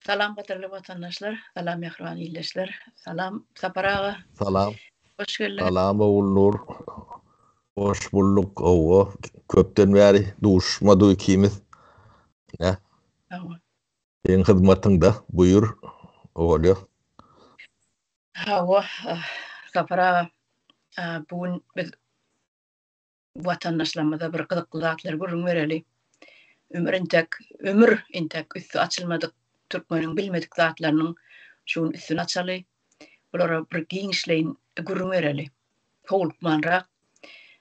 Salam gadyrly watandaşlar, salam mähriban ildeşler. Salam Sapar aga. Salam. Hoş geldiňiz. Salam Ogulnur. Hoş bulduk. Owa, köpden bäri duşuşmadyk ikimiz. Ne? Hawa. Seň hyzmatyňda, buýur, Olýa. Hawa, Sapar aga, bu gün biz watandaşlarymyza bir gyzykly zatlary gürrüň bereli. Ömür intek, ömür intek üsti açylmadyk türkmeniň bilmedik zatlarynyň şu gün üstüni açaly. Bulara bir giňişleýin gürrüň bereli. Howlukmanrak,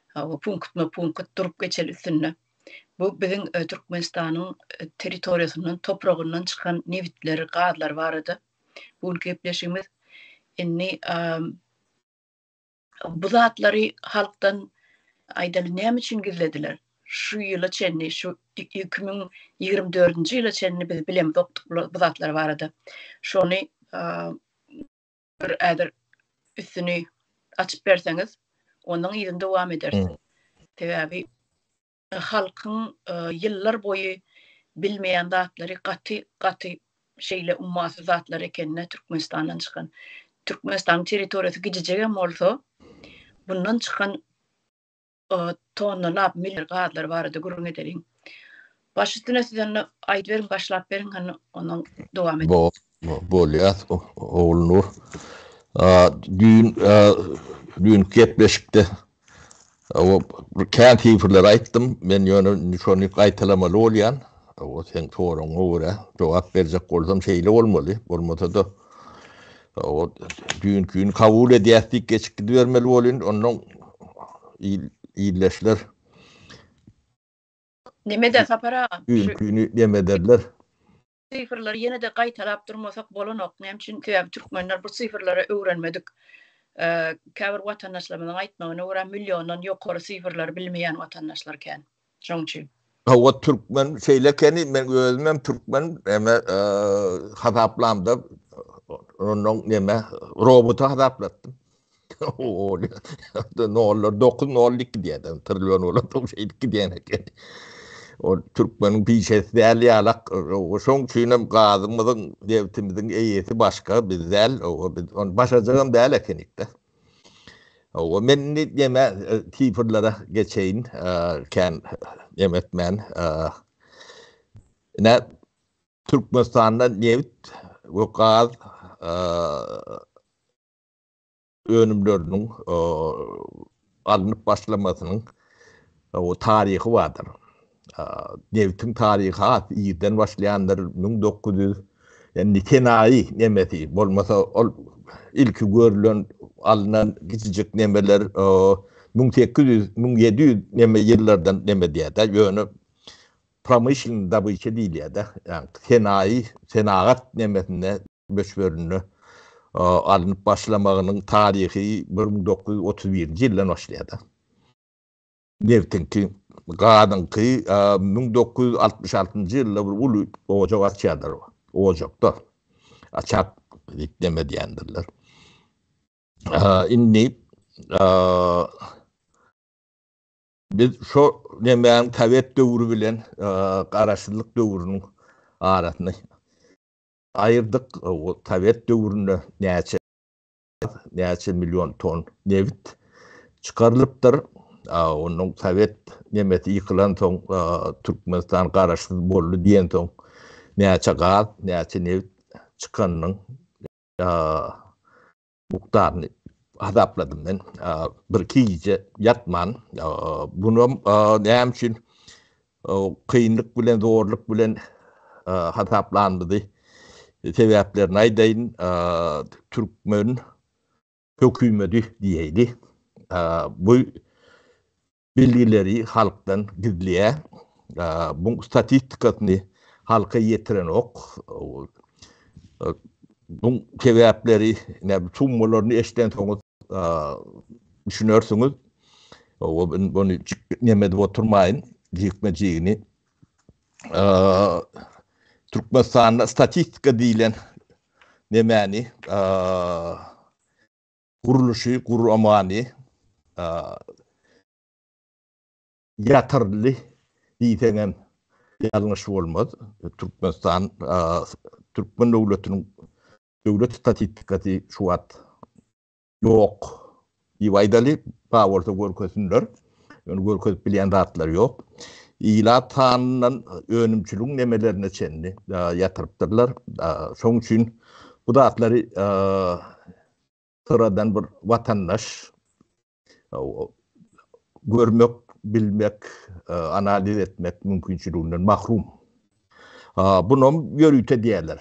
hawa, punktma-punkt durup geçeli üstünde. Bu biziň Türkmenistanyň territoriýasyndan, topragyndan çykan nebitler, gazlar barada bu günki gepleşigimiz. Indi bu zatlary halkdan aýdaly näme üçin gizlediler? Şu ýyla çenli, şu 2024-nji ýyla çenli biz bilemzokdyk bu zatlar barada. Şony bir häzir üstüni açyp berseňiz, ondan yzyny dowam ederis. Sebäbi halkyň ýyllar boýy bilmeýän zatlary gaty gaty şeýle ummasyz zatlar ekende Türkmenistandan çykan. Türkmenistanyň territoriýasy gijijegem bolsa, bundan çykan tonnalap million gazlar barada gürrüň edeliň. Baş üstüne siz onda aýdyberiň, başlap beriň, hany ondan dowam edeliň. Bolýar, Ogulnur. Düýn düýnki gepleşikde bir kän sifrleri aýtdym. Men ýöne indi şony gaýtalamaly bolýan. O seň soragyňa görä jogap berjek bolsam şeýle bolmaly. Bolmasa-da o düýnkini kabul edýäs diýip geçip gidibermeli bolýan. Ondan ildeşler Neme-de Sapar aga, şu düýnkini neme ederler. Sifrleri ýene-de gaýtalap durmasak bolanok. Näme üçin? Sebäbi türkmenler bu sifrlere öwrenmedik. Käbir watandaşlarymyzyň aýtmagyna görä milliondan ýokary sifrleri bilmeýän watandaşlar kän. Şoň üçin. Hawa türkmen şeýle ekeni men özümem türkmen neme hasaplamda ondan neme robota hasaplatdym. Nollar 9 nollik gidýär. Trillion bolan şeýdip gidýän eken. O türkmeniň pişesi däl ýalak. Şoň üçin hem gazymyzyň, nebitimiziň eýesi başga biz däl. Biz ony başarjagam däl ekenik-de. O men indi neme sifrlere geçeýin, kän neme etmän. Ine Türkmenistanda nebit we gaz önümleriniň alnyp başlamasynyň taryhy bardyr. Nebitiň taryhy has irden başlaýandyr, 1900 indi senaýy nemesi bolmasa ol ilki görülen alnan kiçijik nemeler 1800, 1700 neme ýyllardan neme diýýär-de, ýöne promyşlennyý dobyça diýilýär-de, ýagny senaýy, senagat nemesinde möçberinde alnyp başlamagynyň taryhy 1931-nji ýyldan başlaýar-da. Nebtiňki, gazyňky 1966-njy ýylda bir uly ojak açýarlar. Ojakda açak diýip neme diýendirler. Indi biz şo nemäniň sowet döwri bilen garaşsyzlyk döwrüniň arasyny aýyrdyk. Sowet döwründe näçe näçe million ton nebit çykarylypdyr. Ondan sowet nemesi ýykylansoň, Türkmenistan garaşsyz boldy diýensoň, näçe gaz, näçe nebit çykanynyň mukdaryny hasapladym men. Birki gije ýatman. Bunam näme üçin kynlyk bilen, zorluk bilen hasaplanymyzy sebäplerini aýdaýyn. Türkmen hökümeti diýeýli. Bu bilgileri halkdan gizleýär. Bu statistikasyny halka ýetirenok. Bu sebäpleri, näme summalaryny eşidensoňyz düşünersiňiz. Muny neme edip oturmaýyn, jikme-jigini. Türkmenistanda statistika diýlen nemäni gurluşy, guramany ýatyryldy diýseňem. ýalňyş bolmaz. Türkmenistan türkmen döwletiniň döwlet statistikasy şu wagt ýok diýip aýdaly, bar bolsa görkezsinler. Ýöne görkezip bilýän zatlary ýok. Ilat sanyndan önümçiligiň nemelerine çenli ýatyrypdyrlar. Şonuň üçin bu zatlary syradan bir watandaş görmek, bilmek, analiz etmek mümkinçiliginden mahrum. Bunam ýörite diýerler.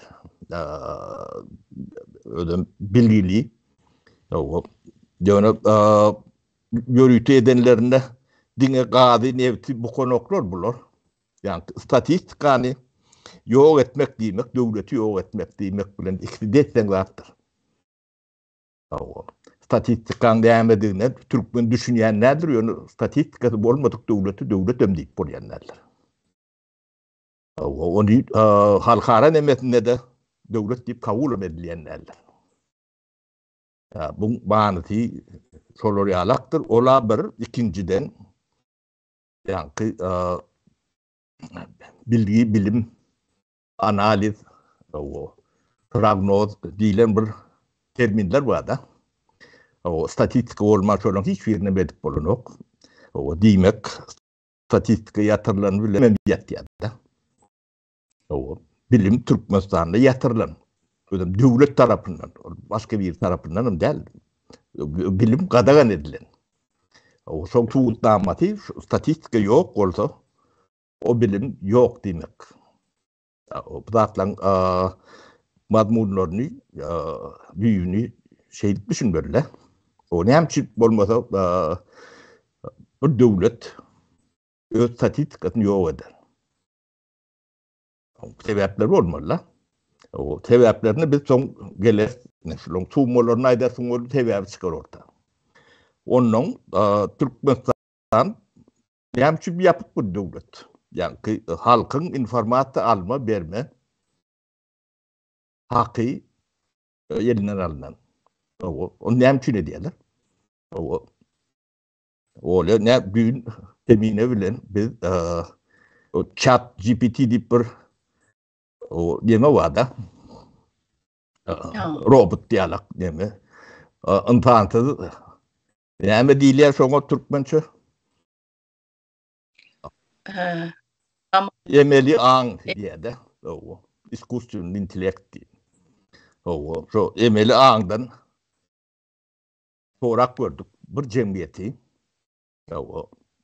Özem bilgili. Ýöne ýörite edenlerinde diňe gazy, nebti bukanoklar bular. Ýagny statistikany ýok etmek diýmek, döwleti ýok etmek diýmek bilen ikisi des-deň zatdyr. Statistikaň nämedigine türkmen düşünýän däldir, ýöne statistikasy bolmadyk döwleti döwletem diýip bolýan däldir. Ony halkara nemesinde-de döwlet diýip kabulam edilýän däldir. Bu manysy şolar ýalakdyr. Ola bir, ikinjiden ýaňky bilgi, bilim, analiz, prognoz diýlen bir terminler bar-da. Statistika bolman şolaryň hiç birini edip bolanok. Diýmek, statistika ýatyrylan bilen ýatýar-da. Bilim Türkmenistanda ýatyrylan. Özem döwlet tarapyndan, başga biri tarapyndan hem däl. Bilim gadagan edilen. Şoň subutnamasy statistika ýok bolsa, o bilim ýok diýmek. Bu zatlaryň mazmunlaryny, düýbüni şeýdip düşünmeli-de. O näme üçin bolmasa bir döwlet öz statistikasyny ýok eder. Sebäpleri bolmaly-da. O sebäplerini biz soň geleris. Şularyň summalaryny aýdarsyň ol sebäbi çykar orta. Ondan Türkmenistan näme üçin ýapyk bir döwlet? Ýagny halkyň informasiýa alma, berme haky elinden alnan. Ony näme üçin edýärler? Olýa ne düýn Emine bilen biz o chat GPT diýip bir o neme bar-da. Robot diýalak neme. Ynsansyz näme diýilýär şoňa türkmençe? Emeli aň diýýär-de. Iskusstvennyý intellekt diýip. Hawa, şo emeli aňdan sorap gördük bir jemgyýeti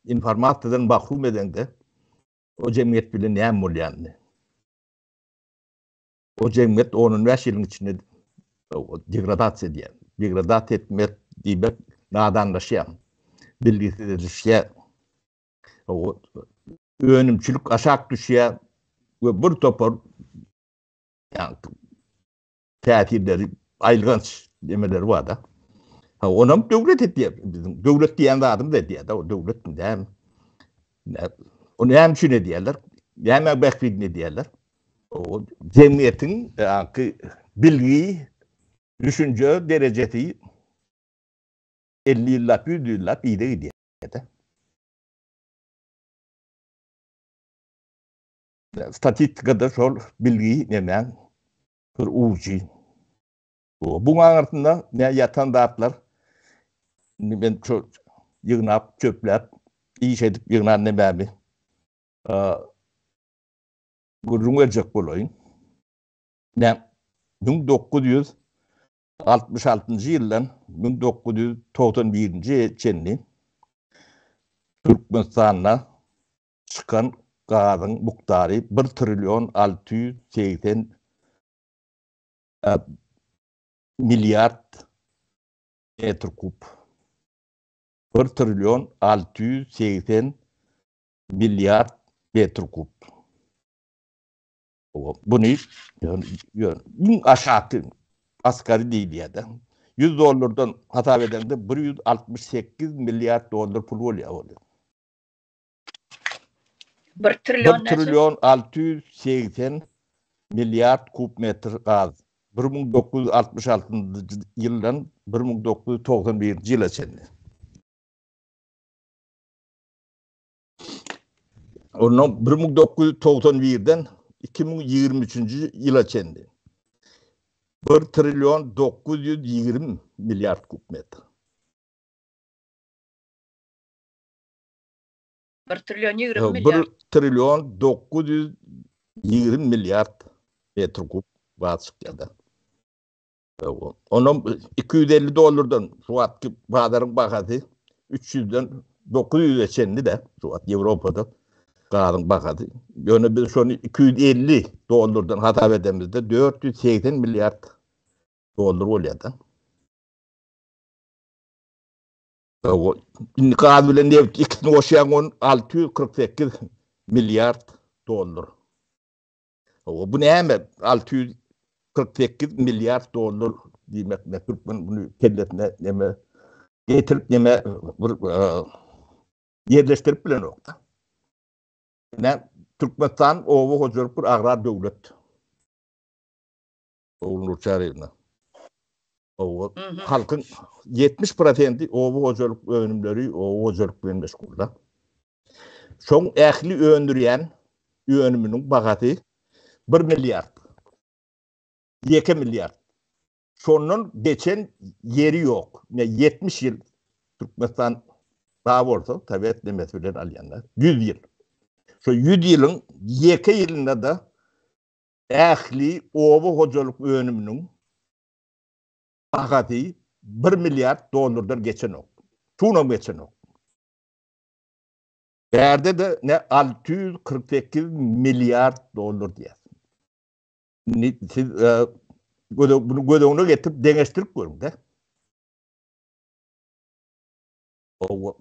informasiýadan mahrum edeňde o jemgyýet bilen näme bolýanyny. O jemgyýet on-on bäş ýylyň içinde degradasiýa edýär. Degradasiýa etmek diýmek nadanlaşýar, bilgisizleşýär. Önümçilik aşak düşýär we bir topar täsirleri aýylganç nemeleri bar-da. Ha, onam döwlet edýär. Biziň döwlet diýen zadymyz edýär-de, o döwletmi däl. O näme üçin edýärler? Näme bähbidini edýärler? O jemgyýetiň ýaňky bilgi, düşünje derejesi 50 ýyllap, 100 ýyllap yza gidýär-de. Statistikada şol bilgi nemäň bir ujy. Buň aňyrsynda ne ýatan zatlar indi men şu ýygnap, çöpläp, iş edip ýygnan nemämi gürrüň berjek bolaýyn. Näm 1966-njy ýyldan 1991-nji çenli Türkmenistanda çykan gazyň mukdary bir trillion 680 milliard metr kub. Bir trillion 680 milliard metr kub. Buny iň aşaky asgary diýilýär-de. 100 dollardan hasap edeňde 168 milliard dollar pul bolýar ol. Bir trillion 1 trillion 680 milliard kub metr gaz. 1966-njy ýyldan 1991-nji ýyla çenli. Ondan 1991-den 2023-nji ýyla çenli 1 trillion 920 milliard kub metr. 1 trillion 20 milliard. 1 trillion 920 milliard metr kub gaz çykýar-da. Onam 250 dollardan şu wagtky bazaryň bahasy 300-den 900-e çenli-de şu wagt Ýewropada gazyň bahasy. Ýöne biz şony 250 dollardan hasap edemizde 480 milliard dollar bolýar-da. Indi gaz bilen nebit ikisini goşýaň on 648 milliard dollar. Bu näme? 648 milliard dollar diýmek ne türkmen bunu kellesine neme getirip neme bir ýerleşdirip bilenok da. Ne Türkmenistan oba hojalyk bir agrar döwlet. Ogulnur Çaryýewna. Oba halkyň 70 prosenti oba hojalyk önümleri, oba hojalyk bilen meşgulda. Şoň ähli öndürýän önüminiň bahasy 1 milliard. Ýeke milliard. Şondan geçen ýeri ýok. Ne 70 ýyl Türkmenistan bar bolsa, sowet nemesi bilen alýanlar 100 ýyl. Şo 100 ýylyň ýeke ýylynda-da ähli oba hojalyk önüminiň bahasy 1 milliard dollardan geçenok. Şunam geçenok. Bärde-de ne 648 milliard dollar diýýär. Indi siz e, göz, bunu göz öňüne getirip deňeşdirip görüň-de.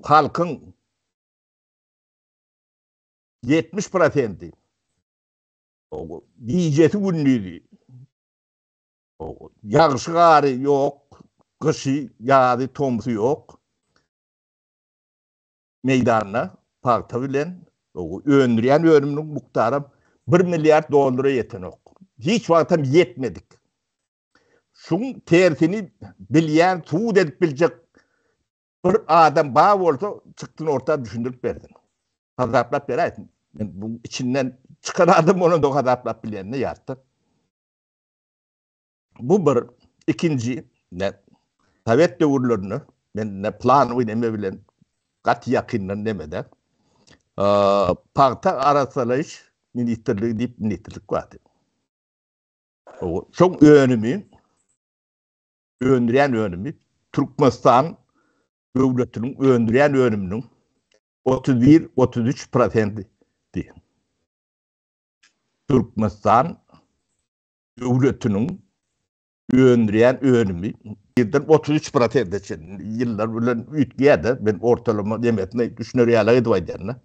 Halkyň 70 prosenti gijesi gündizi ýagşy gary ýok, gyşy, ýazy, tomsy ýok. Meýdanda pagta bilen öndürýän önüminiň mukdaram bir milliard dollara ýetenok. Hiç wagtam ýetmedik. Şuň tersini bilýän, subut edip biljek bir adam bar bolsa, çyksyn orta düşündirip bersin. Hasaplap beräýsin. Men bu içinden çykan adam bolanda hasaplap bilýänini ýatda. Bu bir. Ikinji, ne Sowet döwürlerinde men ne planowy neme bilen gaty ýakyndan nemede pagta arassalaýyş ministrligi diýip ministrlik bardy. Şoň önümi öndürýän önümi Türkmenistan döwletiniň öndürýän önüminiň 31-33 prosenti. Türkmenistan döwletiniň öndürýän önümi birden 33 prosente çenli ýyllar bilen üýtgeýär-de, men ortalama nemesine düşüner ýaly edip aýdýan-da.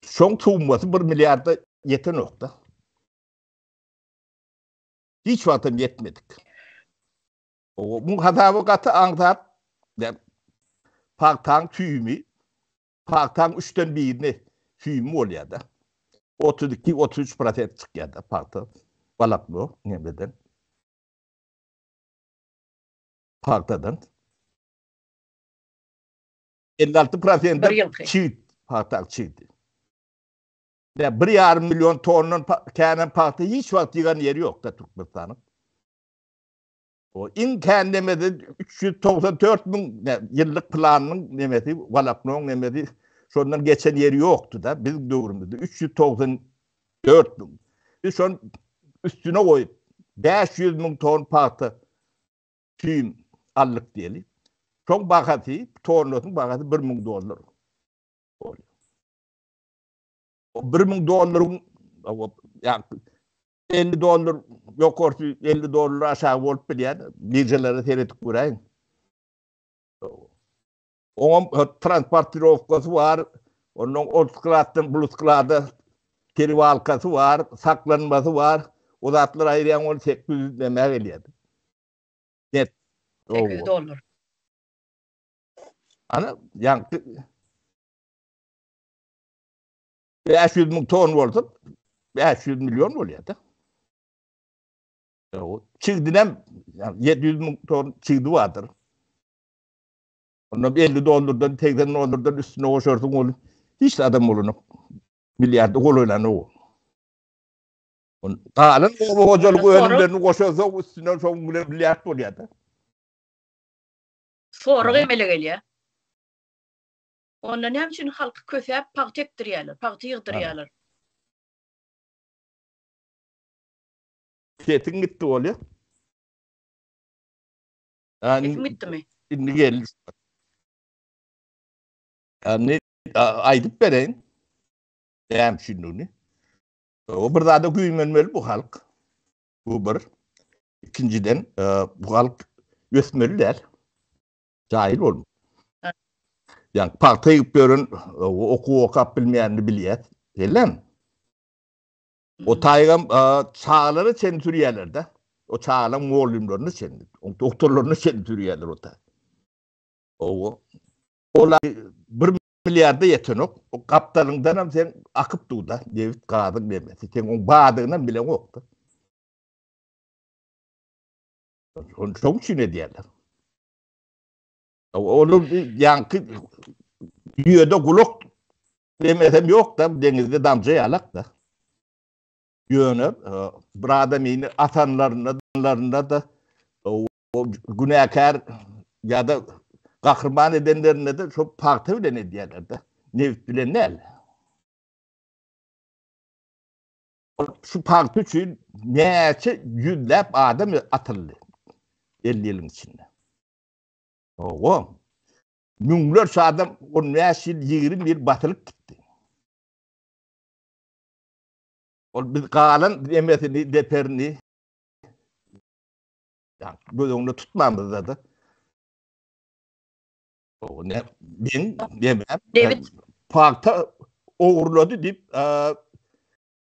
Şoň summasy 1 milliarda ýetenok-da. Hiç wagtam ýetmedik. Bu hasaby gaty aňsat. Pagtaň tüýümi Pagtaň üçden birini süýümi bolýar-da. 32, 33 prosent çykýar-da pagta balakly nemeden. Pagtadan. 56 prosent çigit, pagta çigidi. Ya bir yarım milyon tondan känen pagta hiç wagt ýygan ýeri ýok-da Türkmenistanyň. O iň kän nemesi 394 müň ýyllyk planynyň nemesi, walaknoň nemesi şondan geçen ýeri ýokdy-da biziň döwrümizde 394 müň. Biz şony üstüne goýup 500 müň ton pagta süýüm aldyk diýeli. Şoň bahasy, tonnasynyň bahasy 1000 dollar bolýar. O 1000 dollaryň ýa 50 dollar ýokarsy, 50 dollar aşagy bolup bilýär. Biržalara seredip göräýiň. Oňam transportirowkasy bar. Ondan ol skladdan bu sklada periwalkasy bar, saklanmasy bar. O zatlar aýyrýaň ol 800 nämä gelýär. Net. 800 dollar. Ana, ýaňky 500 müň ton bolsa 500 milyon bolýar-da. Çigdinem 700 müň ton çigdi bardyr. Ondan 50 dollardan 80 dollardan üstüne goşarsyň ol. Hiç zadam bolanok. Milliarda golaýlanok. Galan oba hojalyk önümlerini goşansoň üstünden şoň bilen milliard bolýar-da. Sorag emele gelýär. Onda näme üçin halky kösäp pagta ekdirýärler, pagta ýygdyrýarlar? Sesiň gitdi bolýa. Sesim gitdimi? Indi geldi. Indi aýdyp bereýin. Näme üçindigini. O bir zada güýmenmeli bu halk. Bu bir. Ikinjiden bu halk ösmeli däl. Jaýyl bolmaly. Ýa pagta ýygyp ýören okuw okap bilmeýänini bilýär. Hellem. O taýgam çagalara çenli sürýärler-de. O çagalaryň mugallymlaryna çenli, doktorlaryna çenli sürýärler o taý. Owa. Olar bir milliarda ýetenok. O gapdalyňdanam sen akyp dur-da, nebit, gazyň nemesi. Sen oň badygynam bileňok-da. Ony şoň üçin edýärler. Olar ýaňky düýede gulak demesem ýok-da, deňizde damja ýalak-da. Ýöne bir adamyny atanlarynda-da günäkär ýa-da gahryman edenlerinde-de şo pagta bilen edýärler-de, nebit bilen däl. Şu pagta üçin näçe ýüzläp adam atyldy 50 ýylyň içinde. Owa. Müňlerçe adam 15 ýyl, 20 ýyl basylyp gitdi. Ol biz galan emesini, deperini ýa göz öňünde tutmamyzda da. O ne men demem. Pagta ogurlady diýip,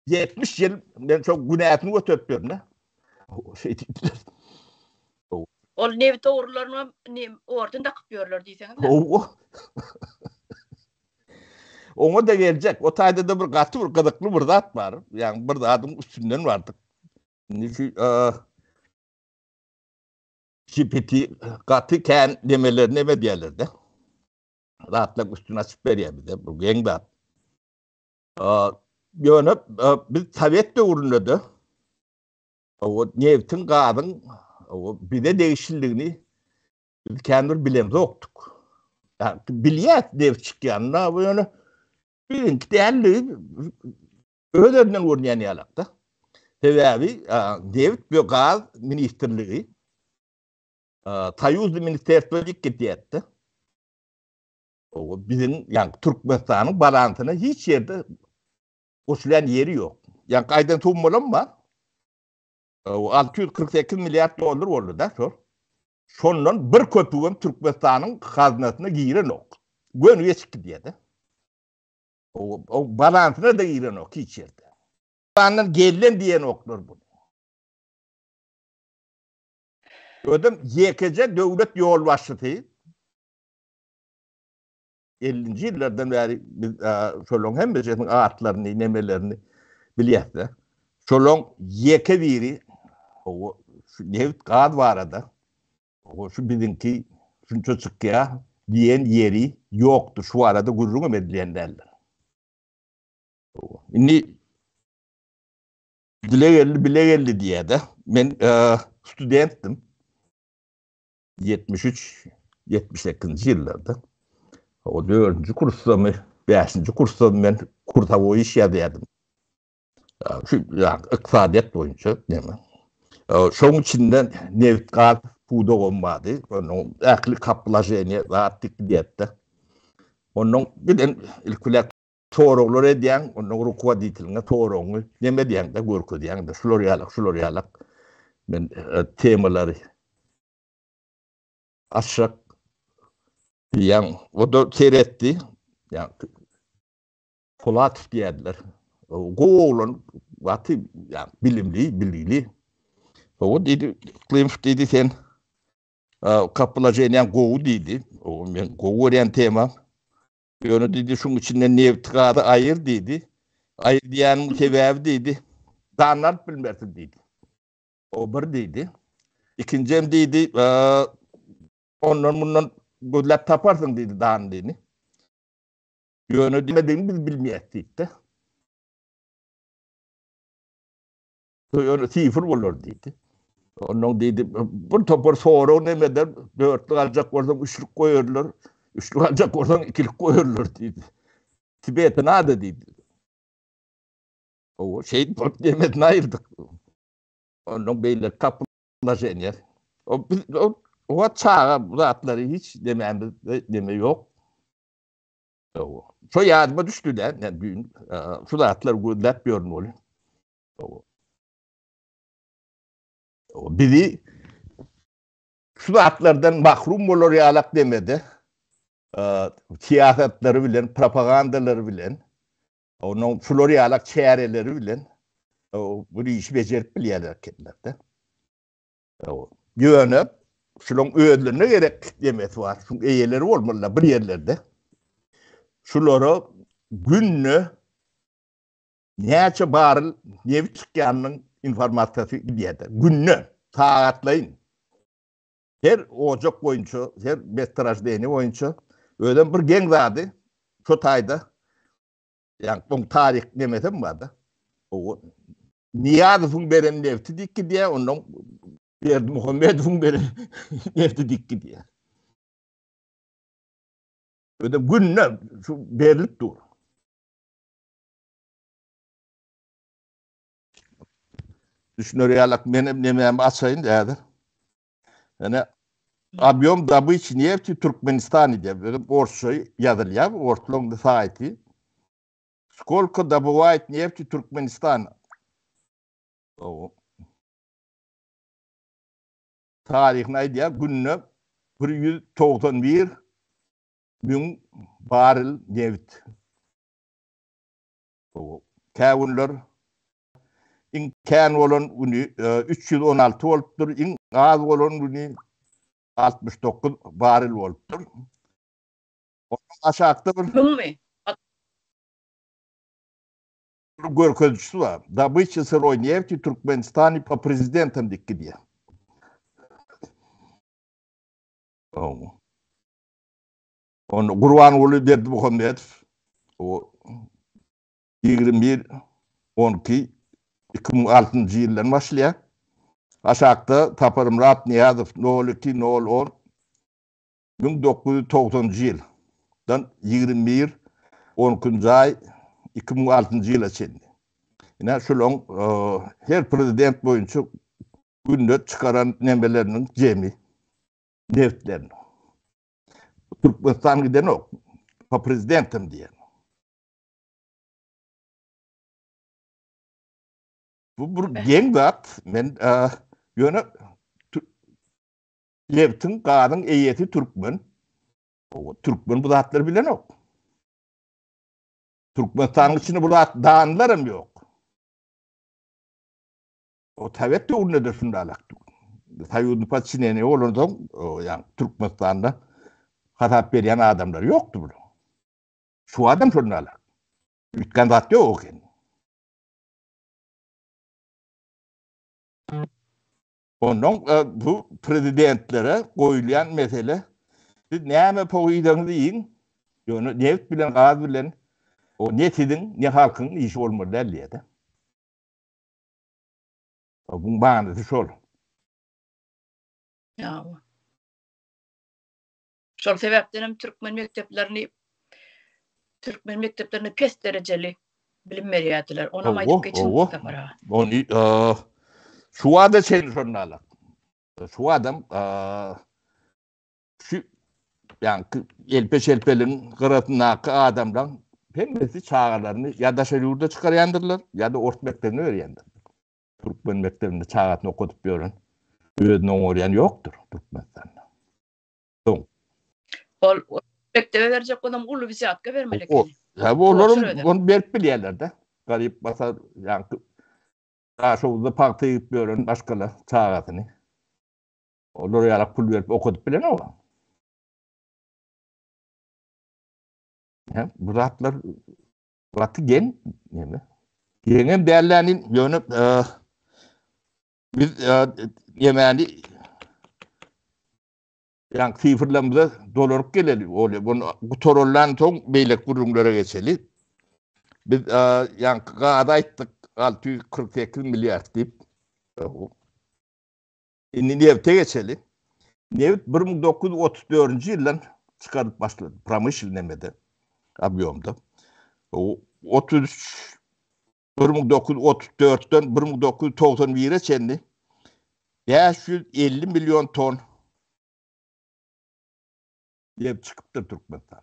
70 ýyl men şo günäsini göterip ýörün. Şeý diýdiler. Ol nebit ogurlaryna orden dakyp ýörler diýseňiz. Hawa. Oňa da geljek. O taýda-da bir gaty bir gyzykly bir zat bar. Ýagny bir zadyň üstünden bardyk. Indi şu GPT gaty kän nemelerini neme diýerler-de. Zatlaryň üstüni açyp berýär bize. Bu geň zat. Ýöne biz sowet döwründe-de o nebtiň, gazyň bize degişliligini biz kän bir bilemzokdyk. Bilýäs neft çykýanyny, ýöne biziňki däldigi öz-özünden görünýän ýalakda. Sebäbi nebit we gaz ministrligi Soýuzly ministerstwo diýip gidýärdi. O biziň, ýagny Türkmenistanyň balansyna hiç ýerde goşulýan ýeri ýok. Ýagny aýdan summalam bar. 648 milliard dollar boldy-da şol. Şondan bir köpügem Türkmenistanyň hazynasyna girenok. Göni geçip gidýär-de. O balansyna-da girenok hiç ýerde. Andan gellen diýenoklar bunu. Özem ýekeje döwlet ýolbaşçysy 50-nji ýyllardan bäri biz şolaryň hemmesiniň atlaryny, nemelerini bilýäs-de. Şolaryň ýeke biri o şu nebit gaz barada o şu biziňki şunça çykýar diýen ýeri ýokdy. Şu barada gürrüňem edilýän däldir. Indi dile geldi, bile geldi diýýär-de. Men studentdim. 73, 78-nji ýyllarda. O dördünji kursdamy, bäşinji kursdamy men kursowoý iş ýazýardym. Şu ykdysadyýet boýunça näme. Şoň içinde nebit gaz pudagam bardy. Onuň ähli kaplaşeniýe zat diýip. Ondan giden ilki bilen soraglar edýäň, ondan rukovoditeliňe soragyňy neme edýäň-de, görkezýäň-de, şular ýalak, şular ýalak men e, temalary açjak diýýäň. O-da seretdi. Ýa Polatow diýýärdiler. Gowy oglan, gaty ýa bilimli, bilgili. Hawa diýdi, Klimow diýdi sen kapylaženiýaň gowy diýdi. O men gowy görýän temam. Ýöne diýdi, şuň içinden nebti gazy aýyr diýdi. Aýyr diýýäniň sebäbi diýdi, danyny alyp bilmersiň diýdi. O bir diýdi. Ikinjem diýdi, ondan mundan gözläp taparsyň diýdi danyny. Ýöne diýmedigini biz bilmeýäs diýdi. Ýöne sifr bolar diýdi. Ondan diýdi, bir topar sorag nemeden dörtlük aljak bolsaň üçlük goýarlar, üçlük aljak bolsaň ikilik goýarlar diýdi. Tibete nada diýdi. O şeýdip bolup demesini aýyrdyk. Ondan beýle kaplaşenýär. O biz o o çaga bu zatlary hiç demämiz deme ýok. Şo ýadyma düşdi de, men düýn şu zatlary gözläp ýörün welin. Bizi şu zatlardan mahrum bolar ýalak demede, syýasatlary bilen, propagandalary bilen, onuň şular ýalak çäreleri bilen bu işi bejerip bilýärler ekenler-de. Ýöne şularyň özlerine gerek demesi bar. Şuň eýeleri bolmalylar bir ýerlerde. Şulara günde näçe barrel nebit çykýanynyň informasiýasy gidýär. Günde, sagatlaýyn. Her ojak boýunça, her mestorojdeniýe boýunça özem bir geň zady şo taýda ýa oň taryh nemesem bar-da. Nyýazowyň beren nebti dik gidýär, ondan Berdimuhamedowyň beren nebti dik gidýär. Öde günde şu berlip dur. Düşüner ýalak menem nemämi açaýyn häzir. Ene Obýom dobyçi nefti Türkmenistan diýip, özem orsça ýazylýar, orslaryň saýty. Skolko dobywaýet nefti Türkmenistan? Taryhyny aýdýar, günde 191 müň barrel nebit. Kä günler iň kän bolan güni 316 bolupdyr, iň az bolan güni 69 barrel bolupdyr. Ondan aşakda bir Müňmi? Bir görkezijisi bar. Dobyça syroý nefti Türkmenistany po prezidentam diýip gidýär. Onu Gurbanguly Berdimuhamedow o 21 12 2006-njy ýyldan başlaýar. Aşakda Saparmyrat Nyýazow 02 0 1990-njy ýyldan 21 12-nji aý 2006-njy ýyla çenli. Ine şulaň her prezident boýunça günde çykaran nemeleriniň jemi nebitleriniň. Türkmenistan gidenok. Po prezidentam diýen. Bu bir geň zat. Men ýöne Nebtiň, gazyň eýesi türkmen. Türkmen bu zatlary bilenok. Türkmenistanyň içinde bu zat danlaram ýok. O Sowet döwründe-de şundalakdy. Soýuzny podçineniýe bolansoň, ýagny Türkmenistanda hasap berýän adamlar ýokdy bularyň. Şu adam şundalak. Üýtgän zat ýok eken. Ondan bu prezidentlere goýulýan mesele, siz näme pogydaňyzy iýiň, ýöne nebit bilen gaz bilen o ne siziň, ne halkyň işi bolmaly däl diýýär-de. Buň manysy şol. Ýa. Şol sebäpden hem türkmen mekdeplerini türkmen mekdeplerinde pes derejeli bilim berýärdiler. Onam aýdyp geçiň Sapar aga. Ony şu wada çenli şonda alak. Şu adam şu ýaňky elpe-şelpeligiň gyrasyndaky adamlaryň hemmesi çagalaryny ýa daşary ýurda çykarýandyrlar, ýa-da ors mekdebine berýändirler. Türkmen mekdebinde çagasyny okadyp ýören, özüni oňarýan ýokdur Türkmenistanda. Soň. Ol mekdebe berjek bolsam uly wzýatka bermeli eken. Ha olaryň ony berip bilýärler-de. Garyp basar, ýaňky Daşoguzda pagta ýygyp ýören maşgala çagasyny. Olar ýalak pul berip okadyp bilenok. Hä, bu zatlar gaty geň neme. Geňem dällänin, ýöne biz ýemäni. Ýaňky sifrlerimize dolanyp geleli. Ol bunu gutaryldan soň beýleki gürrüňlere geçeli. Biz ýaňky gazy aýtdyk 648 milliard diýip. Indi nebte geçeli. Nebit 1934-nji ýyldan çykarylyp başlady, promyşlennyý nemede, obýomda. 33 1934-den 1991-e çenli 550 million ton nebit çykypdyr Türkmenistanda.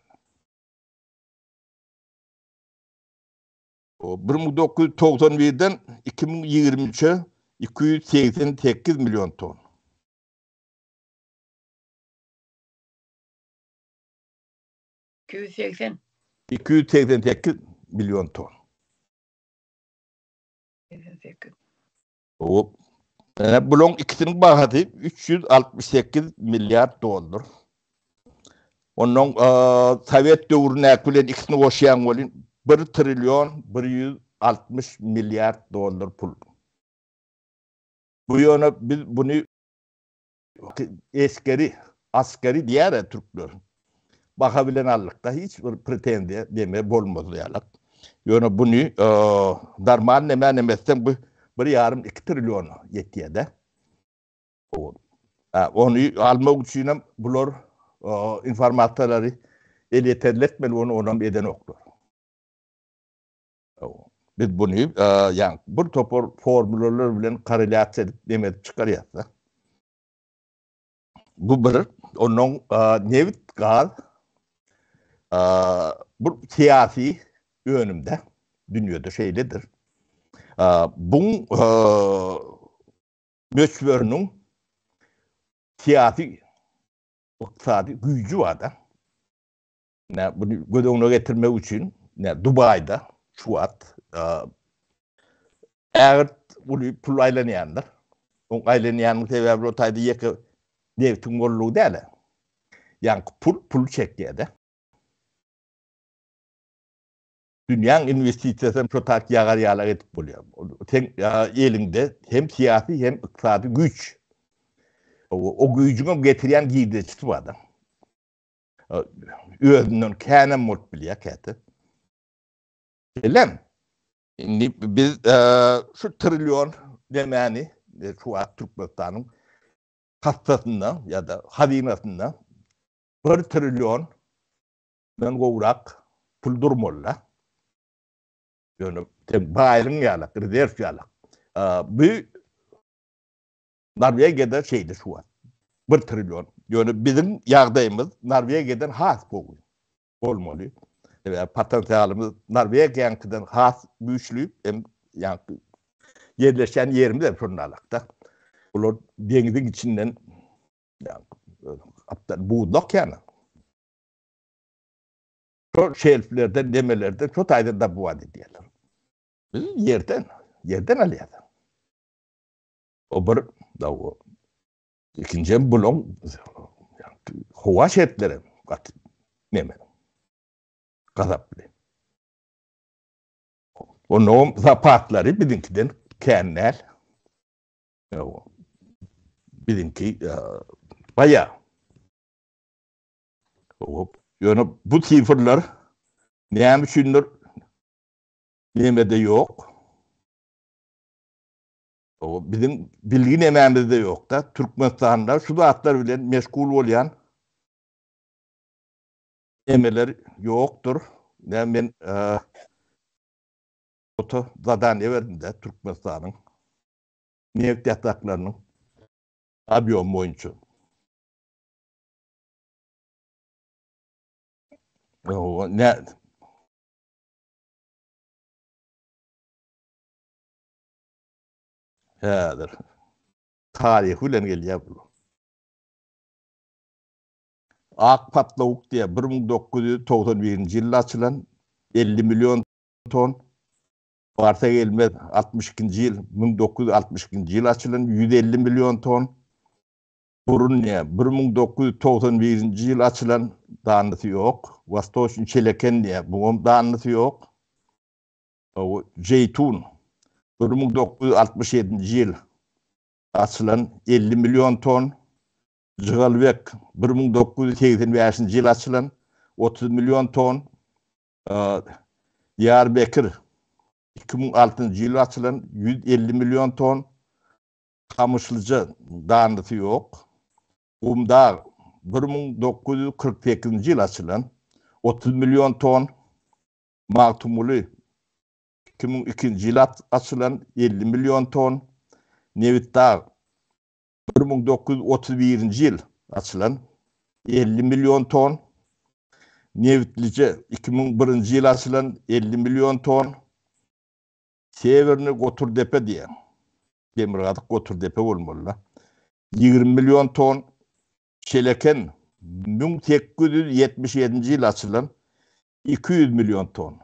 1991-den 2023-e 288 million ton. 280. 288 million ton. 88. Hop. Ene bulaň ikisiniň bahasy 368 milliard dollar. Ondan sowet döwründäki bilen ikisini goşýaň welin 1 trillion 160 milliard dollar pul. Bu ýöne biz buny Esgeri, asgeri diýer-ä türkler. Baha bilen aldyk-da, hiç bir pretenziýa neme bolmaz ýalak. Ýöne buny normal neme neme etseň bu bir ýarym iki trilliona ýetýär-de. Ony almak üçinem bular informasiýalary elýeterli etmeli, ony onam edenoklar. Biz buny ýa bir topar formulalar bilen korrelýasiýa edip neme edip çykarýas-da. Bu bir, ondan nebit, gaz bu syýasy önümde dünýede şeýledir. Buň möçberiniň syýasy ykdysady güýji bar-da. Nä buny göz öňüne getirmek üçin, nä Dubaýda şu wagt ägirt uly pul aýlanýandyr. Oň aýlanýanyň sebäbi o taýda ýeke nebitiň bollugy däl. Ýaňky pul pul çekýär-de. Dünýäň inwestisiýasy hem şo tak ýagar ýalak edip bolýar. Seň eliňde hem syýasy hem ykdysady güýç. O güýjüň hem getirýän girdejisi bar-da. Özünden känem bolup bilýär käte. Elem. Indi biz şu trillion demäni şu wagt Türkmenistanyň kassasynda ýa-da hazynasynda 1 trillion dan gowrak pul durmaly-da. Ýöne sen baýlygyň ýalak, rezerw ýalak. Bu Norwegiýada şeýle şu wagt. Bir trillion. Ýöne biziň ýagdaýymyz Norwegiýadan has gowy bolmaly. Sebäbi potensialymyz Norwegiýaňkydan has güýçli, hem ýaňky ýerleşýän ýerimiz hem şonda alakda. Bular deňziň içinden ýaňky buzlak ýaly. Şol şelflerden, demelerden şo taýdan dabuwat edýärler. Biz ýerden, ýerden alýarys. O bir, o ikinji hem bulaň howa şertleri gaty neme gazaply. Onuň zapatlary biziňkiden kän däl. Biziňki baýa. Ýöne bu sifrler näme üçindir nemede ýok. Biziň bilgi nemämizde ýokda. Türkmenistanda şu zatlar bilen meşgul bolýan nemeler ýokdur. Näme men ota zadaniýa berdim-de Türkmenistanyň neft ýataklarynyň obýomy boýunça. Ne Häzir taryhy bilen gelýär bu. Ak patlawuk diýýär, 1991-nji ýylda açylan 50 million ton. Barsa gelmez 62-nji ýyl, 1962-nji ýyl açylan 150 million ton. Burun diýýär, 1991-nji ýyl açylan danysy ýok. Wastoçnyý Çeleken diýýär, buňam danysy ýok. Jeýtun, 1967-nji ýyl açylan 50 million ton. Jygalybek 1985-nji ýyl açylan 30 million ton. Diýarbekir 2006-njy ýyl açylan 150 million ton. Gamyşlyja danlysy ýok. Gumdag 1948-nji ýyl açylan 30 million ton. Magtymguly 2002-nji ýyl açylan 50 million ton. Nebitdag 1931-nji ýyl açylan 50 million ton. Nebitlije 2001-nji ýyl açylan 50 million ton. Sewernyý Goturdepe diýýär. Demirgazyk Goturdepe bolmaly-da. 20 million ton. Çeleken 1877-nji ýyl açylan 200 million ton.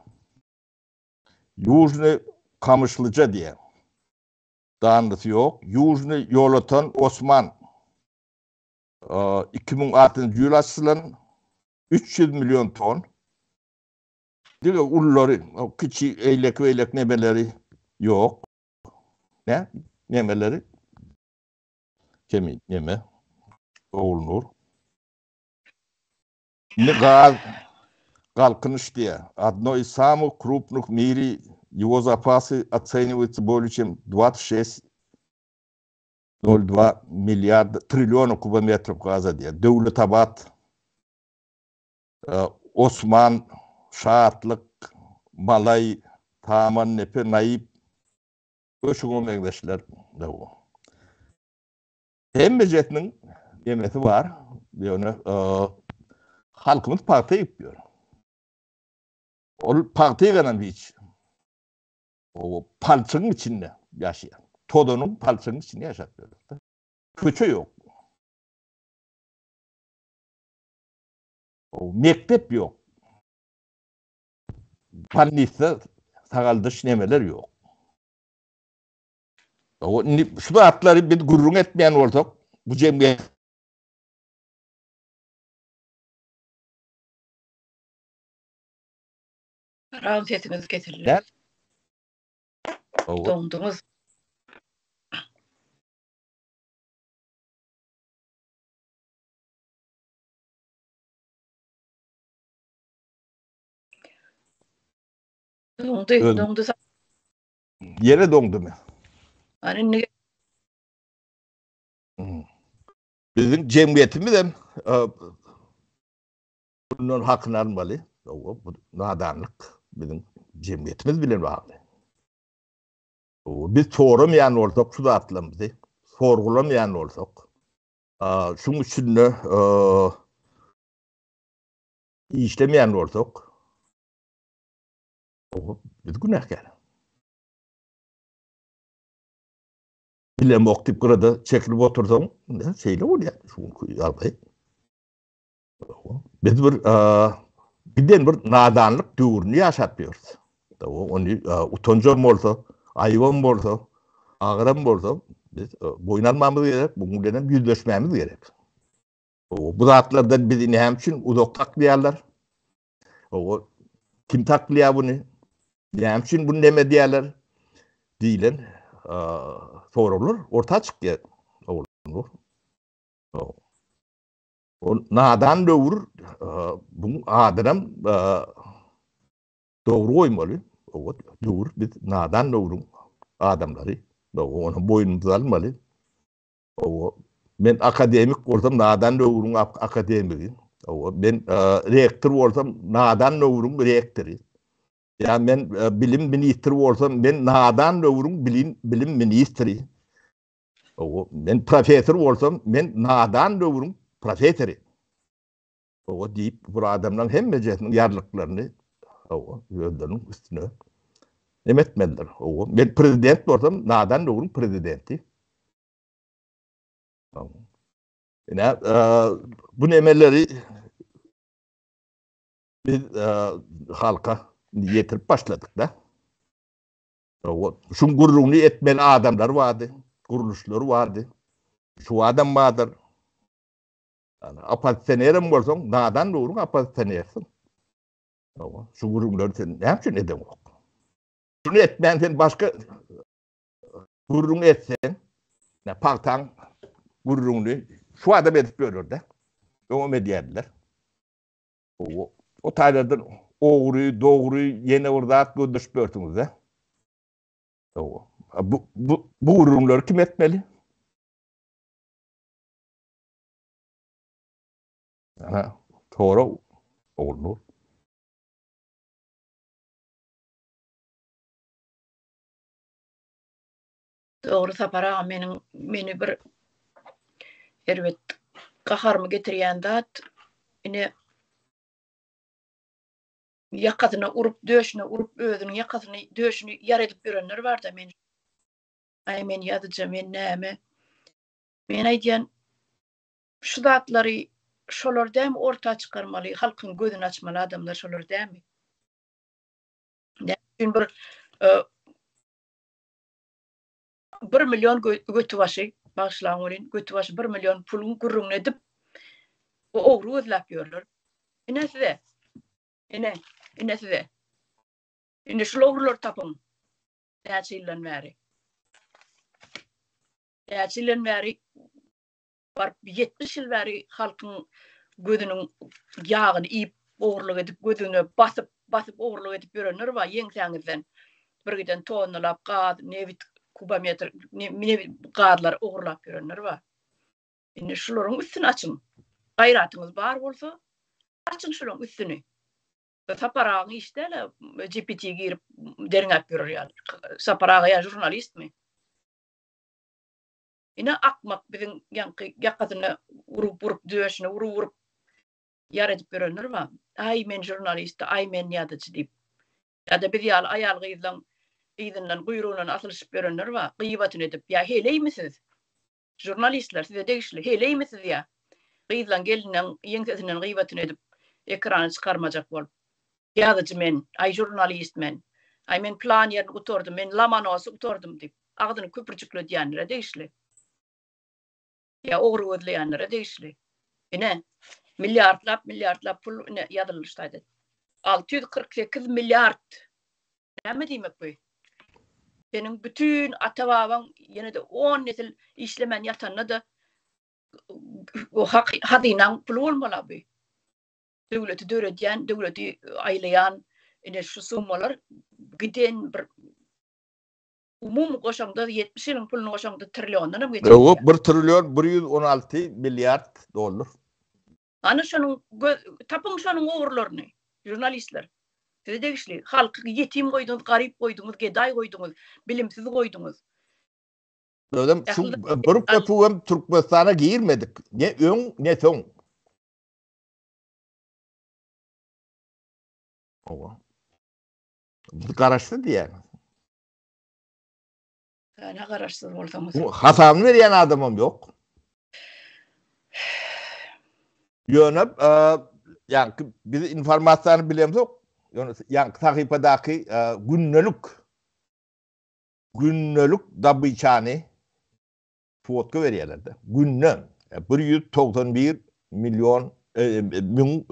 Ýužnyý Kamyşlyja diýýär. Danlysy ýok. Ýužnyý Ýolöten Osman 2006-njy ýyl açylan 300 million ton. Diňe ululary, kiçi eýleki-beýleki nemeleri ýok. Ne? Nemeleri? Kemi neme? Ogulnur. Indi gaz Galkynyş diýýär. Одно из самых крупных в мире, его запасы оцениваются более чем 26,02 milliarda trilliona kubometrов gaza diýýär. Döwletabat, Osman, Şatlyk, Malaý, Tamandepe, Naýyp we şuňa meňzeşler. Hemmejesiniň nemesi bar, ýöne halkymyz pagta egip ýör. Ol pagta egenem hiç. O palçygyň içinde ýaşaýar. Tozanyň palçygyň içinde ýaşap ýör. Köçe ýok. O mekdep ýok. Bolnisa sagaldyş nemeler ýok. O indi şu zatlary biz gürrüň etmeýän bolsak, bu jemgyýet Ram sesiňiz kesildi. Doňduňyz. Doňdy, doňdy. Ýere doňdumy? Ana indi Biziň jemgyýetimiz hem bundan hakyny almaly. Bu nadanlyk biziň jemgyýetimiz bilen bagly. Biz soramaýan bolsak şu zatlarymyzy, sorgulamaýan bolsak, şuň üstünde işlemeýän bolsak, biz günäkär. Bilemok diýip gyrada çekilip otursaň, şeýle bolýar şu günki ýagdaý. Biz bir giden bir nadanlyk döwrüni ýaşap ýörüs. Ony utanjam bolsa, aýybam bolsa, agyram bolsa biz boýun almamyz gerek, bu bilen hem ýüzleşmämiz gerek. Bu zatlardan bizi näme üçin uzak saklaýarlar? O kim saklaýar buny? Näme üçin bunu neme diýerler? Diýilen soraglar orta çykýar. O nadan döwür bu adynam dogry goýmaly. O döwür biz nadan döwrüň adamlary. Ony boýnumyza almaly. Owa, men akademik bolsam nadan döwrüň akademigi. Owa, men rektor bolsam nadan döwrüň rektory. Ýa men bilim ministri bolsam men nadan döwrüň bilim bilim ministri. Owa, men professor bolsam men nadan döwrüň professory. Owa diýip bu adamlaryň hemmejesiniň ýarlyklaryny owa özleriniň üstüne neme etmelidir. Owa, men prezident bolsam nadan döwrüň prezidenti. Ine, bu nemeleri biz halka ýetirip başladyk-da. Şuň gürrüňini etmeli adamlar bardy, gurluşlar bardy. Şu adam bardyr. Yani oppozisionerem bolsaň, nadan dogruň oppozisionersiň. Şu gürrüňleri sen näme üçin edeňok? Şuny etmän sen başga gürrüň etseň, ne pagtaň gürrüňini. Şu adam edip ýörler-de. Öňem edýärdiler. O, o taýlardan ogry, dogry, ýene bir zat gözleşip ýörsüňiz-de. O, bu, bu, bu gürrüňleri kim etmeli? Ana, sorag Ogulnur. Dogry Sapar aga meniň meni bir erbet gaharymy getirýän zat ine ýakasyna urup döşüne urup özüniň ýakasyny döşüni ýara edip ýörenler barda men aý men ýazyjy men näme men aýdýan şu zatlary şolar dämi orta çykarmaly halkyň gözüni açmaly adamlar şolar dämi näme üçin bir e, Bir million götübaşy, bagyşlaň welin, götübaşy bir million puluň gürrüňini edip, ogry gözläp ýörler. Ine size. Ine, ine size. Indi şul ogrulary tapyň. Näçe ýyldan bäri. Näçe ýyldan bäri Baryp 70 ýyl bäri halkyň gözüniň ýagyny iýip, ogurlyk edip, gözüne basyp, basyp ogurlyk edip ýörenler bar ýeňsäňizden. Bir giden tonnalap gaz, nebit, kubometr, nebit, gazlary ogurlap ýörenler bar. Indi şularyň üstüni açyň. Gaýratyňyz bar bolsa, açyň şularyň üstüni. Sapar agaň işi däl-ä, GPT girip derňäp ýörer ýaly. Sapar aga ýa žurnalistmi? Ine akmak biziň ýaňky ýakasyna urup urup döşüne urup urup ýar edip ýörenler bar. Aý men žurnalist, aý men ýazyjy diýip. Ýa-da biz ýaly aýal gyzlaň yzyndan guýrugyndan asylyşyp ýörenler bar, gyýbatyny edip. Ýa heleými siz? Žurnalistler size degişli heleými siz ýa? Gyzlaň gelinleň ýeňsesinden gyýbatyny edip ekrana çykarmajak bolup. Ýazyjy men, aý žurnalist men, aý men plan ýerini gutardym, men Lomonosy gutardym diýip, agzyny köpürjikledýänlere degişli. Ýa ogry gözleýänlere degişli. Ine, milliardlap, milliardlap pul ine ýazyldy şu taýda. 648 milliard. Näme diýmek bu? Seniň bütin ata-babaň ýene-de 10 nesil işlemän ýatanda-da o hazynaň puly bolmaly bu. Döwleti döredýän, döwleti aýlaýan ine şu summalar giden bir umumy goşaňda 70 ýylyň puluny goşaňda trilliondan hem geçýär. Ýok, 1 trillion 116 milliard dollar. Ana şonuň tapyň şonuň ugurlaryny žurnalistler. Size degişli. Halky ýetim goýduňyz, garyp goýduňyz, gedaý goýduňyz, bilimsiz goýduňyz. Özem şu bir köpügem Türkmenistana girmedik. Ne öň, ne soň. Owa. Biz garaşsyz diýýär. Näme garaşsyz bolsaňyz? Bu hasabyny berýän adamam ýok. Ýöne, ýaňky biz informasiýany bilemzok. Ýöne ýaňky sahypadaky gündelik gündelik dobyçany Fotka berýärler-de. Günde 191 million müň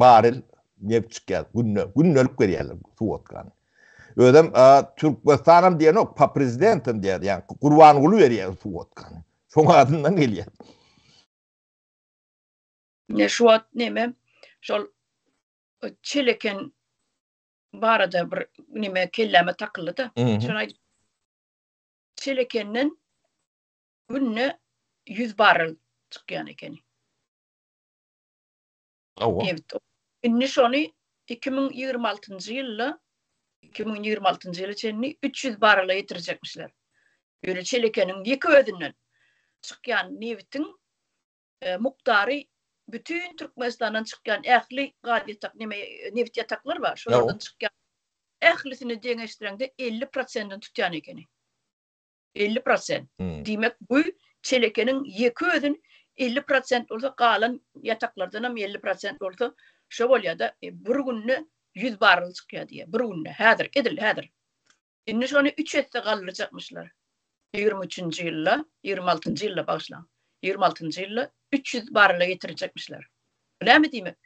barel neft çykýar günde. Gündelik berýärler swotkany. Özem Türkmenistanam diýenok, pa prezidentam diýýär. Ýagny Gurbanguly berýär swotkany. Şoň adyndan gelýär. Ine şu wagt neme şol Çeleken barada bir neme kelläme takyldy-da. Şony aýdyp Çelekenden günde 100 barrel çykýan ekeni. Hawa. Nebit. Indi şony 2026-njy ýylda 2026-njy ýyla çenli 300 barrele ýetirjekmişler. Ýöne Çelekeniň ýeke özünden çykýan nebitiň e, mukdary bütin Türkmenistandan çykýan ähli gaz ýatak, neme nebit ýataklar bar, şolardan çykýan ählisini deňeşdireňde 50 prosentini tutýan ekeni. 50 prosent. Hmm. Diýmek bu Çelekeniň ýeke özün 50 prosent bolsa galan ýataklardan hem 50 prosent bolsa şo bolýar-da e, bir günde 100 barrel çykýar diýýär. Bir günde häzir edil häzir. Indi şony üç esse galdyrjakmyşlar. 23-nji ýylda, 26-njy ýylda bagyşlaň. 26-njy ýylda 300 barrele getirjekmişler. Bu näme diýmek?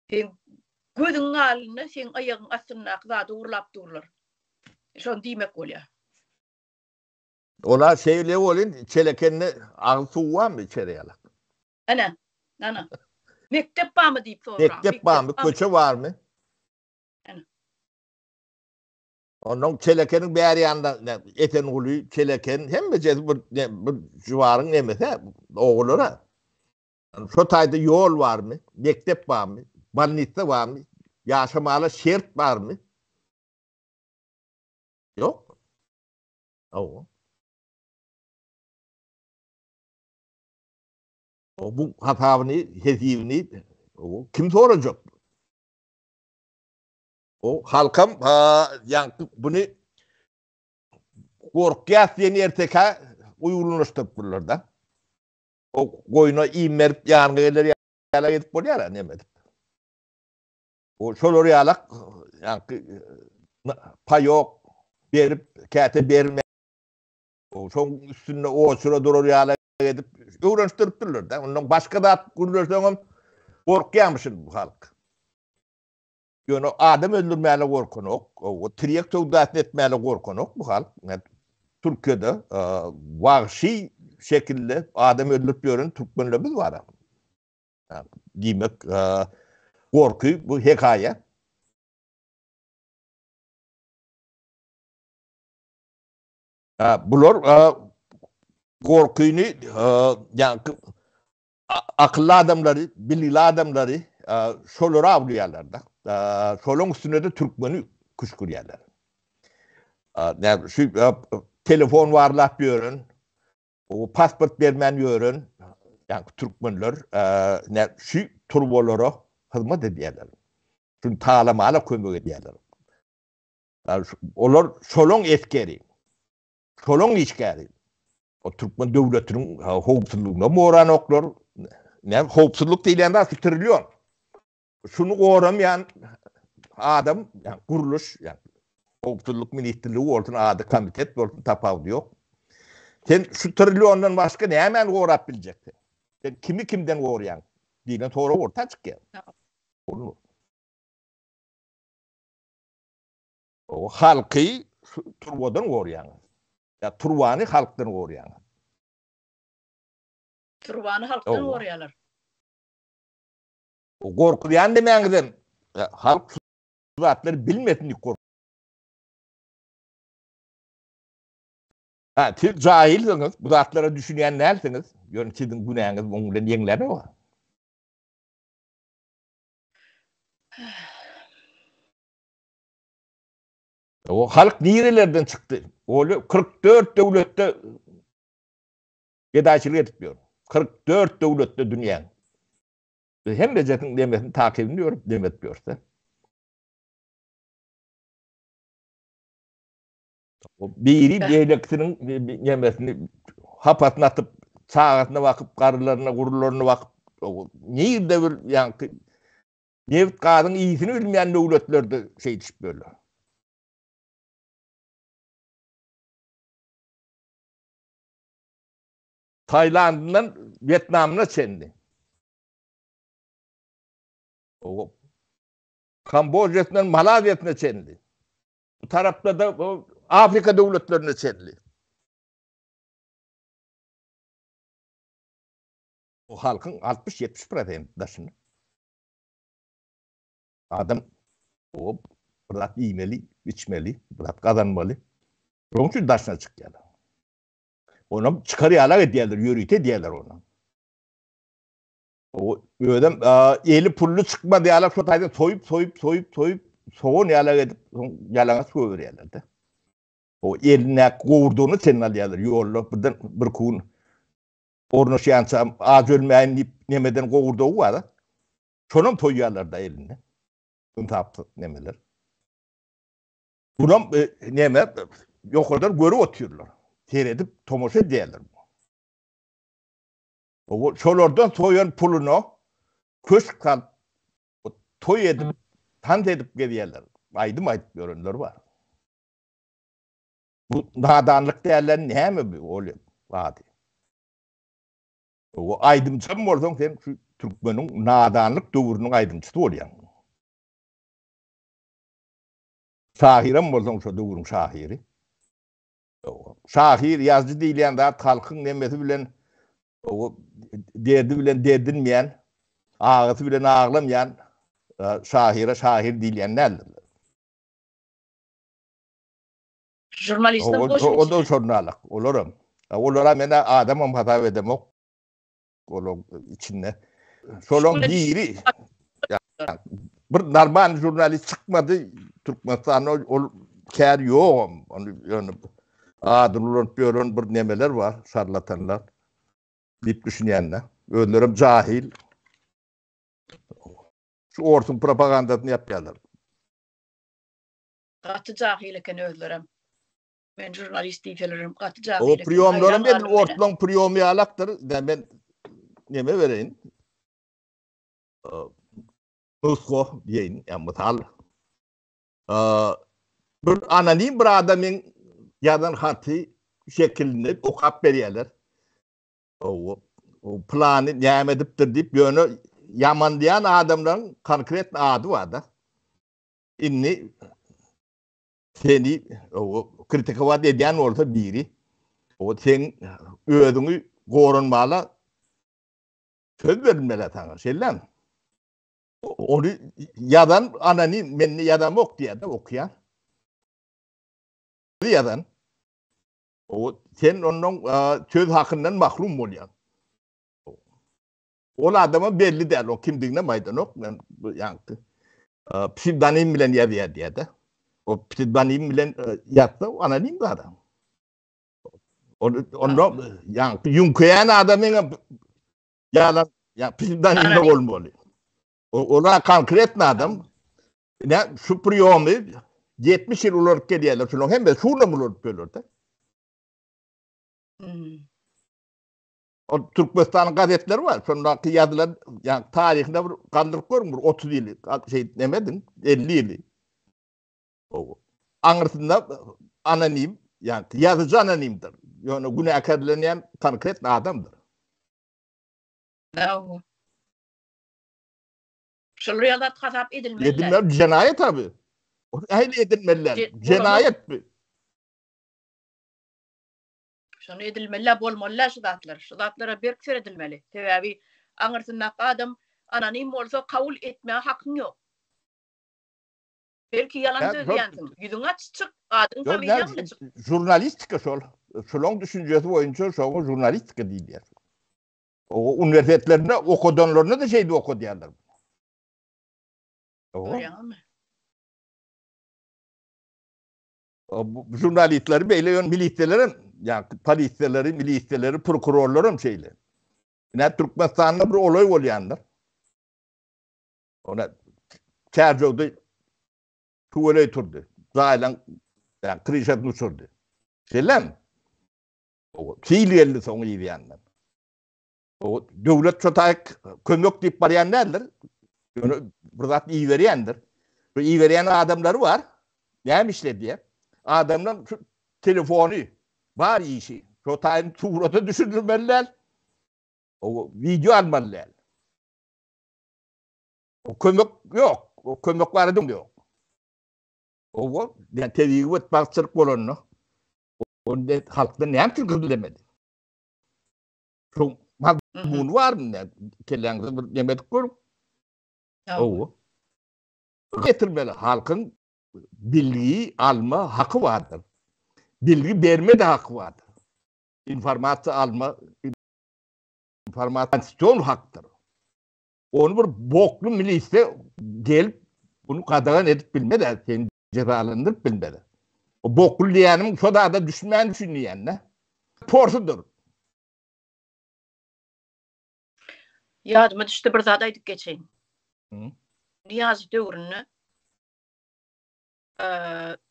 Seň gözüň alnynda seň aýagyň astyndaky zady ogurlap durlar. Şony diýmek bolýar. Ola şeýle bolyn, Çelekende agyz suwy barmy içer ýaly? Ana, ana. Mekdep barmy diýip soraň. Mekdep barmy, köçe barmy? Ana. Ondan Çelekeniň bäri ýanynda Esenguly, Çeleken hemmejesi bir bir juwaryň nemesi, ogullary. Şo taýda ýol barmy, mekdep barmy, bolnitsa barmy, ýaşamala şert barmy? Ýok. Hawa. Bu hasabyny, hesibini kim sorajak? O halkam ýaňky buny gorkýas diýen ertekä uýgunlaşdyrypdyrlar-da. O goýna iým berip ýanyňa geler ýaly edip bolýar-a neme edip. O şolar ýalak ýaňky paýok berip, käte berme. O şoň üstünde oçura durar ýaly edip öwrenişdiripdirler-de. Ondan başga zat gürleseňem gorkýarmyşyn bu halk. Ýöne adam öldürmäne gorkanok, o tirýek söwdasyny etmäne gorkanok bu halk. Türkiýede wagşy şekilde adam öldürip ýören türkmenlerimiz bar. Diýmek, gorky bu hekaýa. Bular gorkyny ýaňky akylly adamlary, bilimli adamlary şolara awlaýarlar-da. Şolaryň üstünde-de türkmeni küşgürýärler. Näme şu telefon barlap ýören, o pasport bermän ýören ýaňky türkmenler näme şu turbalara hyzmat edýärler. Şuny talamana kömek edýärler. Olar şolaň esgeri. Şolaň işgäri. O türkmen döwletiniň howpsuzlygyna goranoklar. Näme howpsuzlyk diýilýän zat şu trillion. Şuny goramaýan adam, ýa gurluş, ýa howpsuzlyk ministrligi bolsun, ady komitet bolsun tapawudy ýok. Sen şu trilliondan başga nämäni gorap biljek sen? Sen kimi kimden gorýaň diýlen sorag orta çykýar. O halky turbadan gorýaňyz. Ýa turbany halkdan gorýaňyz. Turbany halkdan gorýarlar. O gorkuzýan demäňizem halk şu zatlary bilmesin diýip gork. Ha, siz jahilsiňiz, bu zatlara düşünýän dälsiňiz. Ýöne siziň günäňiz muň bilen ýeňlänok. O halk nirelerden çykdy? Ol 44 döwletde gedaýçylyk edip ýör. 44 döwletde dünýäň. Biz hemmejesiniň demesini takybini ýörüp dem edip ýörse. O biri beýlekisiniň nemesini hapasyny atyp, çagasyna bakyp, garrylaryna, gurularyna bakyp, nirde bir ýaňky Nebit gazyň ysyny bilmeýän döwletlerde şeýdişip ýörler. Taýlandyndan Wýetnamyna çenli. Kambojiýasyndan Malaziýasyna çenli. Bu tarapda-da Afrika döwletlerine çenli. Bu halkyň 60-70 prosenti daşynda. Adam o bir zat iýmeli, içmeli, bir zat gazanmaly. Şonuň üçin daşyna çykýarlar. Onam çykar ýalak edýärler, ýörite edýärler ony. O özem eli pully çykmaz ýalak şo taýdan soýup, soýup, soýup, soýup, sogan ýalak edip, soň ýalaňaç goýberýärler-de. O elindäki gowurdagyny çenli alýarlar ýolda birden bir kun ornaşýança aç ölmäýin diýip nemeden gowurdagy bar. Şonam toýýarlar-da elinde. Ynsapsyz nemeler. Bunam e, neme ýokardan görüp otyrlar. Seredip tomaşa edýärler. O şolardan soýan puluna köşk salyp toý edip, tans edip gezýärler. Aýdym aýdyp ýörenler bar. Bu nadanlyk däl näme bu ol ady? O aýdymçam bolsaň sen şu türkmeniň nadanlyk döwrüniň aýdymçysy bolýaň. Şahyram bolsaň şo döwrüň şahyry. Şahyr, ýazyjy diýilýän zat halkyň nemesi bilen derdi bilen derdinmeýän, agysy bilen aglamýan şahyra şahyr diýilýän däldir. Žurnalistem goşup. O da žurnalak, olaram. Olara men adamam hasap edemok. Olaň içinde. Şolaň biri bir normal žurnalist çykmady Türkmenistanda ol kär ýogam. Ony ýöne adyny ulanyp ýören bir nemeler bar, şarlatanlar diýip düşünýän-de. Özlerem jahil. Şu orsuň propagandasyny ýapýarlar. Gaty jahil eken özlerem. Men žurnalist diýselerem gaty jahil eken. O priýomlaram edil orslaň priýomy ýalakdyr. Men neme bereýin? Nusga diýeýin, ýa mysal. Bir anonim bir adamyň ýazan haty şekilinde okap berýärler. O plany näme edipdir diýip, ýöne ýamanlaýan adamlaryň konkretny ady bar-da. Indi seni kritikowat edýän bolsa biri, o seň özüňi goranmala söz berilmeli saňa, şeýlemi? Ony ýazan anonim, men ýazamok diýýär-de, okýan. Ýazan. O sen ondan söz hakyndan mahrum bolýaň. Ol adama belli däl, o kimdiginem aýdanok, men ýaňky psevdonim bilen ýazýar diýýär-de. O psevdonim bilen ýazsa, o anonim zat. Onda ýaňky ýüňkeýän adamyň ýalan, ýa psevdonimde bolmaly. Ola konkretny adam. Ine şu priýomy 70 ýyl ulanyp gelýärler, şularyň hemmesi şunam ulanyp gelýär-de. Hmm. Ol Türkmenistanyň gazetleri bar. Şondaky ýazylan, ýa taryhyna bir galdyryp görüň bir 30 ýyly, şey näme ediň, 50 ýyly. O aňyrsynda anonim, ýa ýazyjy anonimdir. Ýöne günäkärlenýän konkret adamdyr. Bravo. Şol ýaly hasap edilmeli. Edilmeli, jenaýat abi. O ähli edilmeli. Jenaýat bu. Şony edilmeli, bolmaly şu zatlar. Şu zatlara berk seredilmeli. Sebäbi aňyrsyndaky adam anonim bolsa kabul etmäge hakyň ýok. Belki ýalan sözleýänsiň. Ýüzüňi aç çyk, adyň familiýaň bilen çyk. Žurnalistika şol. Şolaň düşünjesi boýunça şoňa žurnalistika diýilýär. O uniwersitetlerinde okadanlaryna da şeýdip okadýarlar. Görýäňmi? Žurnalistleri beýle ýöne milisiýalar hem, ýa polisiýalary, milisiýalary, prokurorlar hem şeýle. Ine Türkmenistanda bir olaý bolýandyr. Ona Çärjewde tüweleý turdy. Jaýlaň ýa krişasyny uçurdy. Şeýlemi? Sil geldi soň yzýandan. O döwlet şo taýyk kömek diýip barýan däldir. Ýöne bir zat iberýändir. Bu iberýän adamlary bar. Näme işledýär? Adamlar şu telefony bar işi. Şo taýyny surata düşürmeli däl. O wideo almaly däl. O kömek ýok. O kömek barada ýok. O yani tebigy betbagtçylyk bolanda onda halkdan näme üçin gizlemedi? Şu mazmuny barmy ne? Kelläňize bir neme edip görüň. Hawa. Getirmeli halkyň bilgi alma haky bardyr. Bilgi berme de haky bardyr. Informasiýa alma informasiýa konstitusion hakdyr. Ony bir bokly milise gelip bunu gadagan edip bilmez, seni jezalandyryp bilmez. O bokly diýýänim şo zada düşünmän üçin diýýän-de. Porsudyr. Ýadyma düşdi bir zat aýdyp geçeýin. Nyýazow döwründe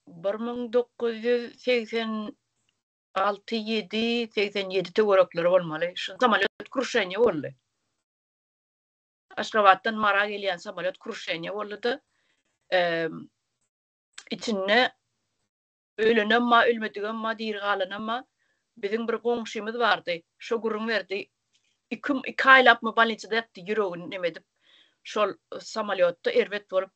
1986 7 87 töwerekleri bolmaly. Şu samolýot kruşeniýe boldy. Aşgabatdan Mara gelýän samolýot kruşeniýe boldy-da, içinde Ölenem bar, ölmedigem bar, diri galanam bar. Biziň bir goňşymyz bardy. Şo gürrüň berdi. Iki, iki aýlapmy bolnisada ýatdy, ýüregini neme edip. Şol samolýotda erbet bolup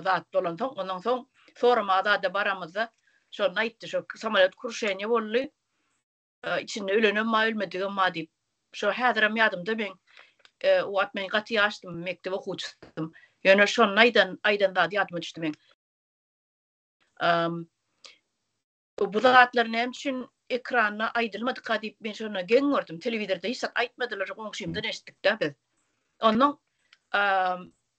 zat bolansoň, ondan soň soramaga zada baramyzda. Şonda aýtdy, şo samolýot kruşeniýe boldy. Içinde ölenem bar, ölmedigem bar diýip. Şo häzirem ýadymda meň o wagt men gaty ýaşdym, mekdep okuwçysydym. Ýöne şonda aýdan aýdan zady ýadyma düşdi meň. Bu zatlar näme üçin ekranda aýdylmadyka diýip men şonda geň gördüm. Telewizorda hiç zat aýtmadylar, goňşymdan eşitdik-dä biz. Onnoň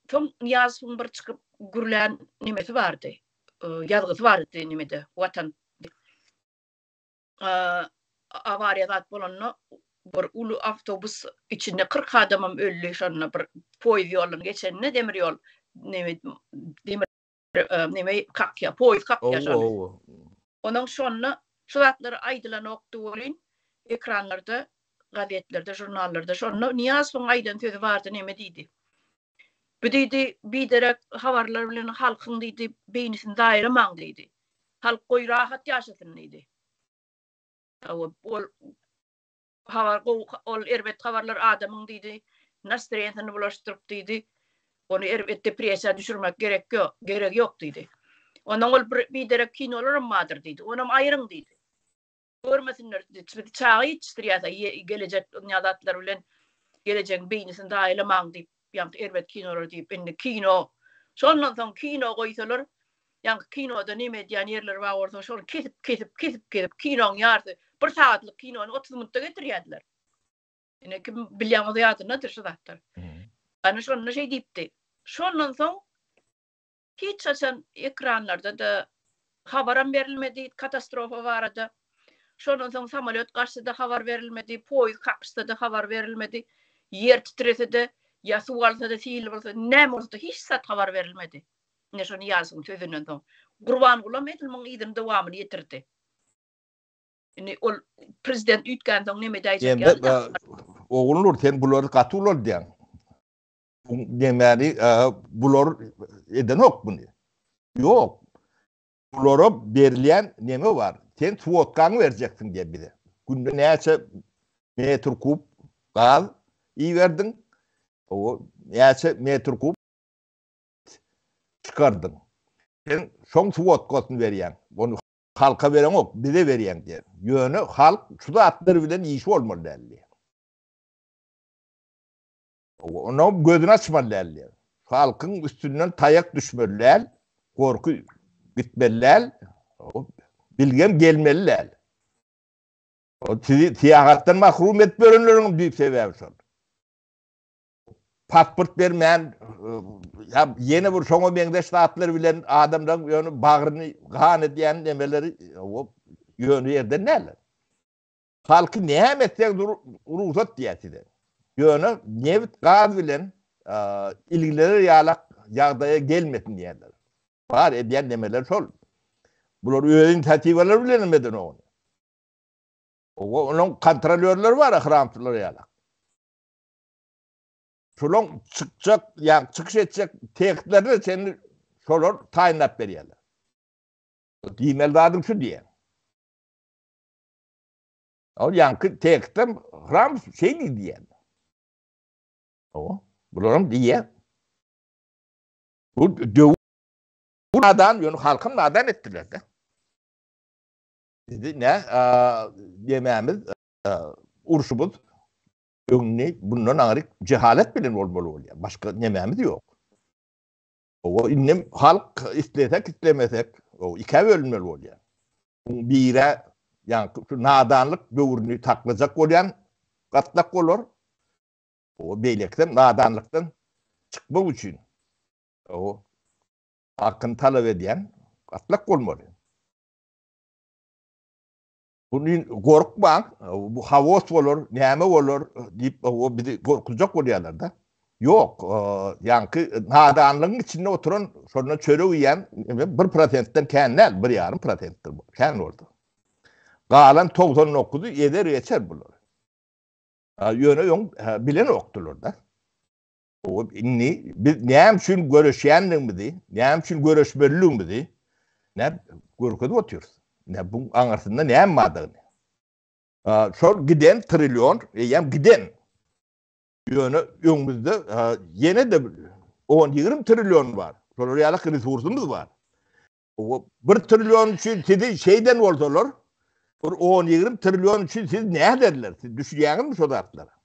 soň Nyýazowyň bir çykyp gürlän nemesi bardy. Ýazgysy bardy nemede, Watan awariýa zat bolanda bir uly awtobus içinde 40 adamam öldi şonda bir poýez ýoldan geçende demir ýol neme demir neme kakýar poýez kakýar şony. Onuň şonda şu zatlar aýdylanokdy welin ekranlarda gazetlerde žurnallarda şonda Nyýazowyň aýdan sözi bardy neme diýdi. Bu diýdi biderek habarlar bilen halkyň diýdi beýnisini zaýalamaň diýdi. Halk goý rahat ýaşasyn diýdi. Hawa, ol habar gowy, ol erbet habarlar adamyň diýdi, nastroýeniýesini bulaşdyryp diýdi. Ony erbet depressiýa düşürmek gerek ýok, geregi ýok diýdi. Ondan ol bir biderek kinolaram bardyr diýdi. Onam aýyryň diýdi. Görmesinler, biz çaga ýetişdirýäs, gelejek dünýä zatlar bilen gelejegiň beýnisini zaýalamaň diýip, ýaňky erbet kinolar diýip, indi kino. Şondan soň kino goýsalar, ýaňky kinoda neme edýän ýerleri bar bolsa, şony kesip, kesip, kesip, kesip, kinoň ýarysy, bir sagatlyk kinony 30 minutda getirýärdiler. Ine kim bilýän bolsa ýadyndadyr şu zatlar. Ana şonda şeý diýipdi. Şondan soň Hiç haçan ekranlarda-da habaram berilmedi katastrofa barada. Şondan soň samolýot gaçsa-da habar berilmedi, poýuz kakyşsa-da habar berilmedi, ýer titrese-de, ýa suw alsa-da, sil bolsa, näme bolsa-da hiç zat habar berilmedi. Ine şo Nyýazowyň sözünden soň. Gurbangulam edil muň yzyny dowamyny ýetirdi. Indi ol prezident üýtgänsoň neme edäýjek ýaly-da. Ogulnur sen bulary gaty ulaldýaň. Nemäni bular edenok muny. Ýok. Bulara berilýän neme bar. Sen swodkaňy berjeksiň diýýär bize. Günde näçe metr kub gaz iberdiň? O näçe metr kub çykardyň? Sen şoň swodkasyny berýäň. Ony halka bereňok, bize berýäň diýýär. Ýöne halk şu zatlar bilen işi bolmaly däl diýýär. Onuň gözüni açmaly däl diýýär. Halkyň üstünden taýak düşmeli däl, gorky gitmeli däl, bilgem gelmeli däl. Sizi syýahatdan mahrum edip ýörenleriň düýp sebäbi şol. Pasport bermän, ýa ýene bir şoňa meňzeş zatlar bilen adamlaryň ýöne bagryny gan edýän nemeleri ýöne ýerden däl. Halky näme etseňiz rugsat diýýär size. Ýöne nebit gaz bilen ilgilener ýalak ýagdaýa gelmesin diýýärler. Bar edýän nemeleri şol. Bular öz inisiatiwalary bilen hem eden ony. Onuň kontrolýorlary bar hramçylar ýalak. Şolaň çykjak, ýa çykyş etjek tekstlerini çenli şolar taýynlap berýärler. Diýmeli zadyň şu diýýär. Ol ýaňky tekstde Hram şeý diýdi diýýär. O, bularam diýýär. Bu döwür nadan, ýöne halkam nadan etdiler-de. Bizi ne demämiz, urşumyz öňüni bundan aňryk jehalet bilen bolmaly bolýar. Başga nemämiz ýok. O indem halk islesek islemesek o ikä bölünmeli bolýar. Bire ýaňky şu nadanlyk döwrüni saklajak bolýan gatlak bolar. O beýlekisem nadanlykdan çykmak üçin o hakyny talap edýän gatlak bolmaly. Bunu gorkmaň, bu haos bolar, näme bolar diýip o bizi gorkuzjak bolýarlar-da. Ýok, ýaňky nadanlygyň içinde oturan, şondan çörek iýen bir prosentden kän däl, bir ýarym prosentdir bu, kän bolsa. Galan 99-y ezer geçer bular. Ýöne öň bilenokdylar-da. Indi biz näme üçin göreşýändigimizi, näme üçin göreşmelidigimizi näme görkezip otyrys. Ne bu aňyrsynda näme bardygyny. Şol giden trillion eýýäm giden. Ýöne öňümizde ýene-de 10-20 trillion bar. Şolar ýaly resursymyz bar. Bir trillion üçin sizi şeýden bolsalar, bir on-ýigrimi trillion üçin siz näderler? Siz düşünýäňizmi şo zatlara?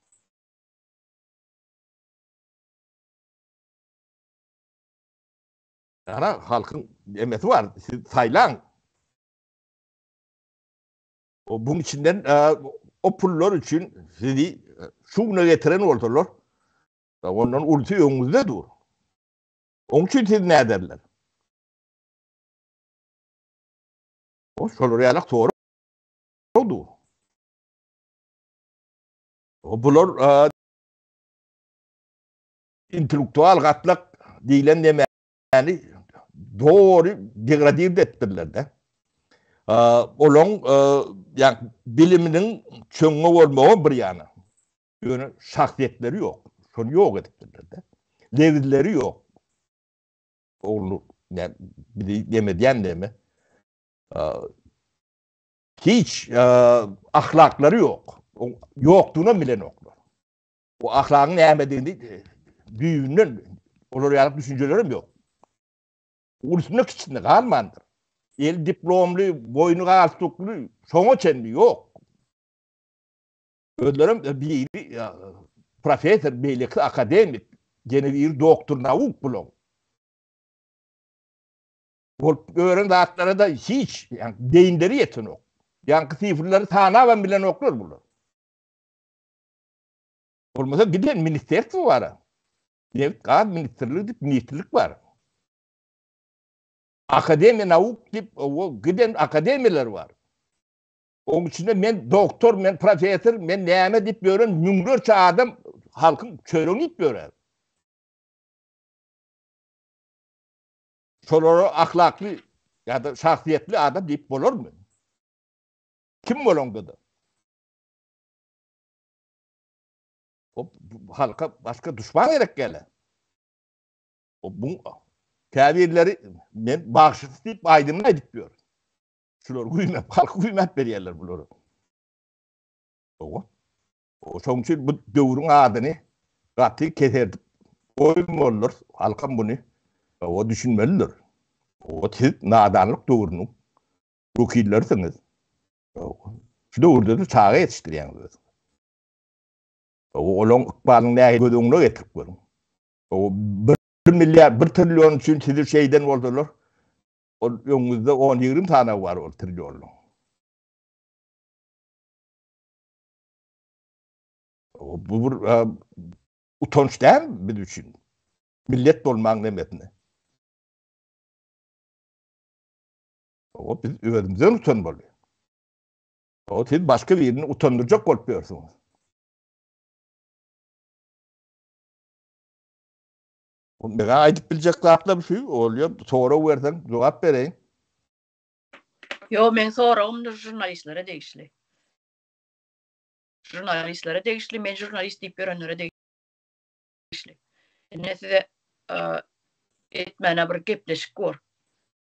Ana, halkyň emesi bar, siz saýlaň. O buň içinden o pullar üçin sizi şu güne getiren bolsalar, ondan ulusy öňüňizde dur. Oň üçin siz näderler? O şolar ýalak sorag dur. O bular intellektual gatlak diýlen nemäni dogry degradirdi etdirler-de. Olaň ýa biliminiň çöňňe bolmagy bir ýana. Ýöne şahsyýetleri ýok. Şony ýok edipdirler-de. Lebizleri ýok. Ogly ne bizi demedýän deme. Hiç ahlaklary ýok. Ýokdugyny bilenoklar. O ahlagyň nämedigini düýbünden olar ýaly düşünjelerem ýok. Ulusunda kiçisinde galmandyr. El diplomly, boýny galstukly şoňa çenli ýok. Özlerem biri professor, beýleki akademik, ýene biri doktor nauk bulaň. Bolup gören zatlara-da hiç, ýa beýinleri ýetenok. Ýaňky sifrleri sanabam bilenoklar bular. Bolmasa giden ministerstwo bar. Nebit gaz ministrligi diýip ministrlik bar. Akademiýa nauk diýip o giden akademiýalar bar. Oň içinde men doktor, men professor, men näme diýip ýören müňlerçe adam halkyň çöregini iýip ýörer. Şolara ahlakly ýa-da şahsyýetli adam diýip bolarmy? Kim bolaňda-da. O halka başga duşman gerek gele. O bu käbirleri men bagşysy diýip aýdymyny aýdyp ýör. Şular güýmäp, halky güýmäp berýärler bulary. Owa. O şoň üçin bu döwrüň adyny gaty keserdip goýmalydyr. Halkam buny owa düşünmelidir. Owa siz nadanlyk döwrüniň wekillerisiňiz. Şu döwürde-de çaga ýetişdirýäňiz özüňiz. Owa olaň ykbalyny nähili göz öňüne getirip görüň. Owa bir milliard, bir trillion üçin sizi şeýden bolsalar, Ol öňüňizde on-ýigrimi sanagy bar ol trillionlyň. Bu bir utanç däl biz üçin. Millet bolmaň nemesine. O biz özümizden utanmaly. O siz başga birini utandyrjak bolup ýörsüňiz. Meňe aýdyp biljek zatlarym şu, bolýar, sorag berseň jogap bereýin. Ýok, meň soragym žurnalistlere degişli. Žurnalistlere degişli, men žurnalist diýip ýörenlere degişli. Indi size etmäne bir gepleşik bor.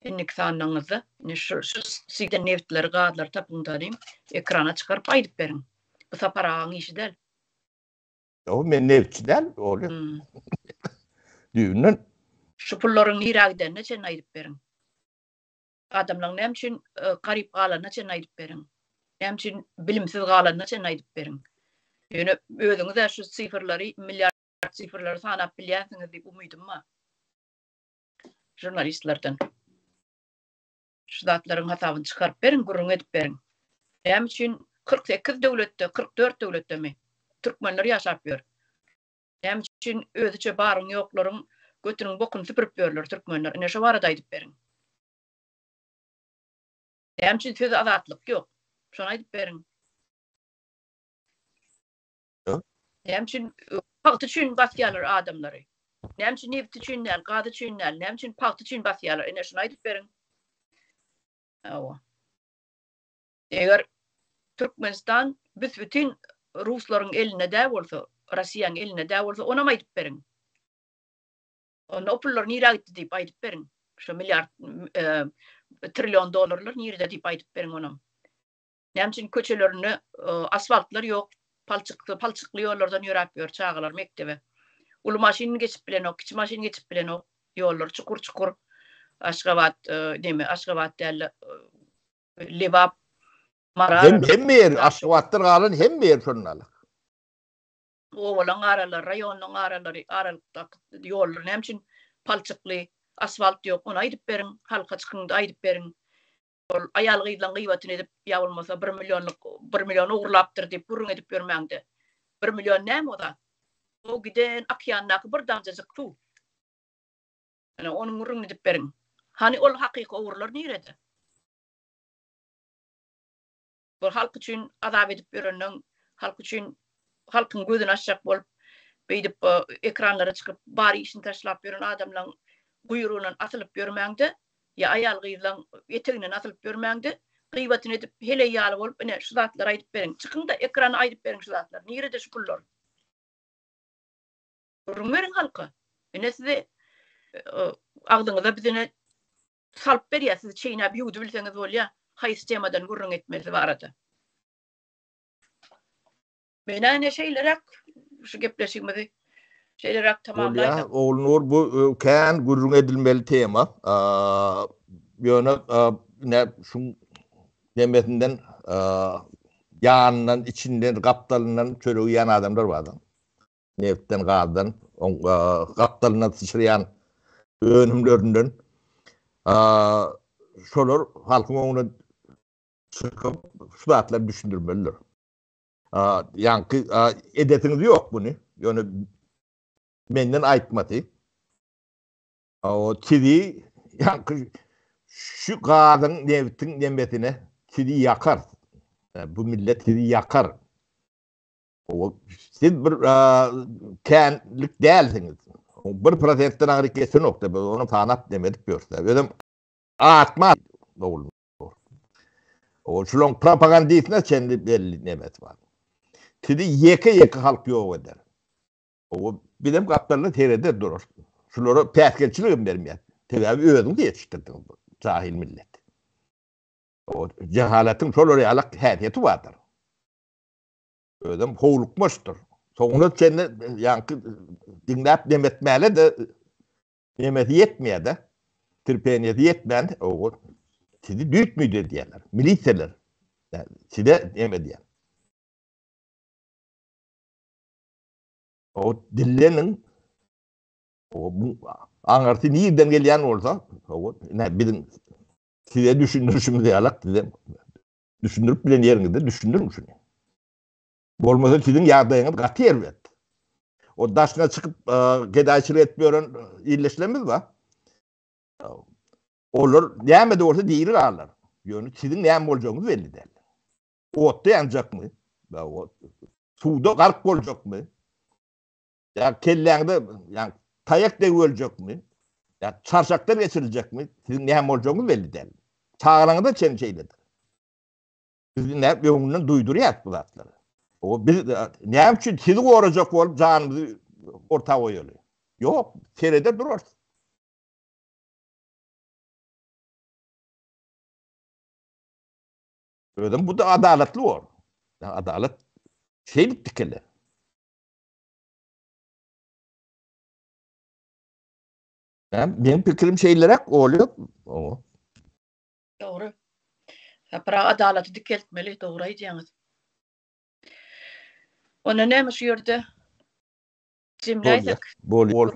Indiki sanyňyzda, indi şu şu sizden nebitleri, gazlary tapyň da diýim, ekrana çykaryp aýdyp beriň. Bu Sapar agaň işi däl. Ýok, men nebitçi däl, ol. Hmm. Düýbünden. Şu pullaryň nirä gidenine çenli aýdyp beriň. Adamlaryň näme üçin e, garyp galanyna çenli aýdyp beriň. Näme üçin bilimsiz galanyna çenli aýdyp beriň. Ýöne özüňiz-ä şu sifrleri, milliard sifrleri sanap bilýänsiňiz diýip umydym bar. Žurnalistlerden. Şu zatlaryň hasabyny çykaryp beriň, gürrüň edip beriň. Näme üçin 48 döwletde, 44 döwletdemi türkmenler ýaşap ýör? Näme üçin özüçe baryň ýoklaryň götüniň bokuny süpürip ýörler türkmenler? Ine şo barada aýdyp beriň. Näme üçin söz azatlyk ýok? Şony aýdyp beriň. Näme üçin pagta üçin basýarlar adamlary? Näme üçin nebit üçin däl, gaz üçin däl, näme üçin pagta üçin basýarlar? Ine şuny aýdyp beriň. Hawa. Eger Türkmenistan büs-bütin ruslaryň elinde däl bolsa, Rossiýanyň elinde däl bolsa, onam aýdyp beriň. Onda o pullar nirä gitdi diýip aýdyp beriň. Şu milliard, e, trillion dollarlar nirede diýip aýdyp beriň onam. Näme üçin köçelerinde asfaltlar ýok, palçykly, palçykly ýollardan ýöräp ýör çagalar mekdebe. Uly maşyn geçip bilenok, kiçi maşyn geçip bilenok, ýollar çukur-çukur. Aşgabat neme Aşgabat däl Lebap Mara. Hem hemme ýer Aşgabatdan galan hemme ýer şondan alak. Obalaň aralary, raýonlaň aralary, aralykdaky ýollar näme üçin palçykly, asfalt ýok, ony aýdyp beriň, halka çykyňda aýdyp beriň. Ol aýal-gyzlaň gyýbatyny edip, ýa bolmasa bir millionlyk, bir million ogurlapdyr diýip gürrüň edip ýörmäňde. Bir million näme o zat? O giden okeandaky bir damjajyk suw. Ine, onuň gürrüňini edip beriň. Hany ol hakyky ogrular nirede? Bu halk üçin azap edip ýörenden, halk üçin halkyň gözüni açjak bolup, beýdip ekranlara çykyp, bar işini taşlap ýören adamlaň guýrugyndan asylyp ýörmäňde, ýa aýal-gyzlaň eteginden asylyp ýörmäňde, gyýbatyny edip, heleý ýaly bolup, ine, şu zatlary aýdyp beriň. Çykyň-da, ekrana aýdyp beriň şu zatlary. Nirede şu pullar? Gürrüň beriň halka. Ine sizi agzyňyza biz ine salyp berýär, siz çeýnäp ýuwdubilseňiz bolýar, haýsy temadan gürrüň etmesi barada. Menä ine şeýleräk şu gepleşigimizi şeýleräk tamamlaýsak. Bolýar, Ogulnur bu kän gürrüň edilmeli tema. Ýöne ine şuň nemesinden ýanyndan, içinden, gapdalyndan çöregi iýen adamlar bar. Nebitden, gazdan, oň gapdalyndan syçraýan önümlerinden şolar halkyň öňüne çykyp şu zatlary düşündirmelidir. Ýaňky edesiňiz ýok muny, ýöne menden aýtmasy. O sizi ýaňky şu gazyň, nebitiň nemesine sizi ýakar. Bu millet sizi ýakar. Siz bir känlik dälsiňiz. Bir prosentden aňryk geçenok-da, biz ony sanap neme edip ýörüs. Özem atma ogul. O şulaň propagandistine çenli belli nemesi bar. Sizi ýeke-ýeke halk ýok eder. O bizem gapdalynda sereder durar. Şulara päsgelçilik hem bermeýär. Sebäbi özüňiz ýetişdirdiňiz bu jahil milleti. O jahalatyň şolar ýaly häsiýeti bardyr. Özem howlukmaçdyr. Soňuna çenli ýaňky diňläp nemetmäle-de nemesi ýetmeýär-de. Terpeniýesi ýetmän, o sizi düýt-müýt edýärler. Milisiýalar size neme edýär. O dilleniň o bu aňyrsy nirden gelýän bolsa, o ine biziň size düşündirişimiz ýalak size Düşündirip bilen ýeriňizde düşündiriň şuny. Bolmasa siziň ýagdaýyňyz gaty erbet. O daşyna çykyp e, gedaýçylyk edip ýören illeşlerimiz bar. Olar näme-de bolsa diri galar. Ýöne siziň näme boljagyňyz belli däl. Otda ýanjakmy? Suwda gark boljakmy? Ýa kelläňde ýa taýak degip öljekmi? Ýa çarşakdan geçiriljekmi? Siziň näme boljagyňyz belli däl. Çagalaryňyza çenli şeýledir. Biz näme öňünden duýdurýas bu zatlary. O biz näme üçin sizi gorajak bolup janymyzy orta goýaly? Ýok, sereder durarys. Özem bu da adalatly bor. Adalat şeýdip dikeler. Meň pikirim şeýleräk bolýar. Oňa. Dogry. Sapar aga adalaty dikeltmeli, dogry aýdýaňyz. Onda näme şu ýerde jemläýsek? Bol.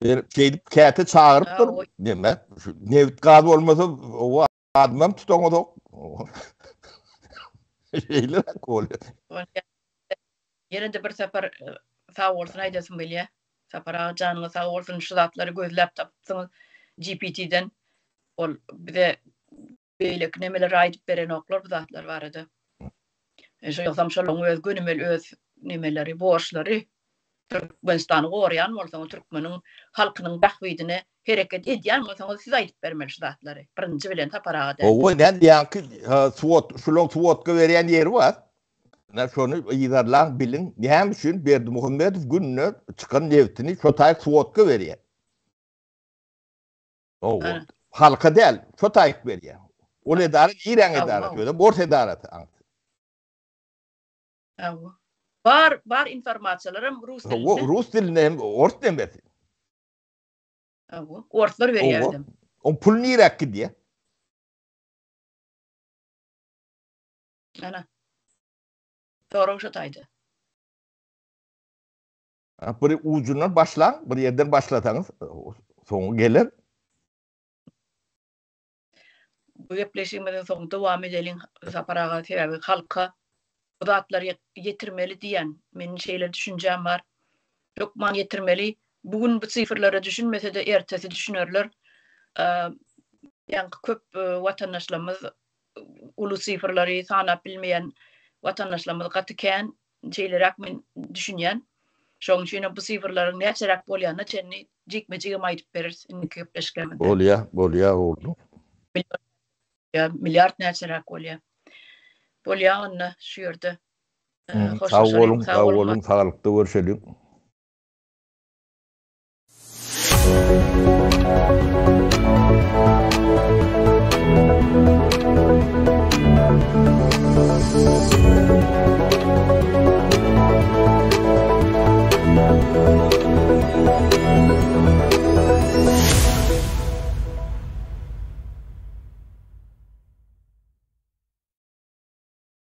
Bir şeýdip käte çagyryp dur. Näme? Nebit gaz bolmasa, owa adamam tutaňyzok. Şeýleräk bolýar. Ýene-de bir sapar sag bolsun aýdasym gelýär. Sapar aga janyňyz sag bolsun şu zatlary gözläp tapypsyňyz GPT-den. Ol bize beýleki nemeleri aýdyp berenoklar bu zatlar barada. Şo ýogsam şolaryň öz gönümel öz nemeleri, borçlary. Türkmenistany goraýan bolsaňyz, türkmeniň halkynyň bähbidine hereket edýän bolsaňyz siz aýdyp bermeli şu zatlary. Birinji bilen Sapar aga däl. Hawa, näme ýaňky suwot, şulaň suwotka berýän ýeri bar. Ine şony yzarlaň biliň näme üçin Berdimuhamedow günde çykan nebtini şo taýyk suwotka berýär. Hawa. Halka däl, şo taýyk berýär. Ol edara niräň edarasy? Özem ors edarasy aňsy. Hawa. Bar, bar informasiýalar hem rus dilinde. Hawa, rus dilinde hem ors demesi. Hawa, orslar berýär özem. Oň pul niräk gidýär? Ana. Sorag şo taýda. Bir ujundan başlaň, bir ýerden başlasaňyz, soňy geler. Bu gepleşigimiziň soňy dowam edeliň Sapar aga, sebäbi halka bu zatlary ýetirmeli diýen meniň şeýle düşünjäm bar. Hökman ýetirmeli. Bu gün bu sifrlere düşünmese-de ertesi düşünerler. Ýaňky köp watandaşlarymyz uly sifrleri sanap bilmeýän watandaşlarymyz gaty kän. Şeýleräk men düşünýän. Şonuň üçin hem bu sifrleriň näçeräk bolýanyna çenli jikme-jigem aýdyp bereris indiki gepleşiklerimizde. Bolýa, bolýa oglum. Milliard näçeräk bolýa. Bolýa onda şu ýerde. Sag boluň, sag boluň, saglykda görşeliň.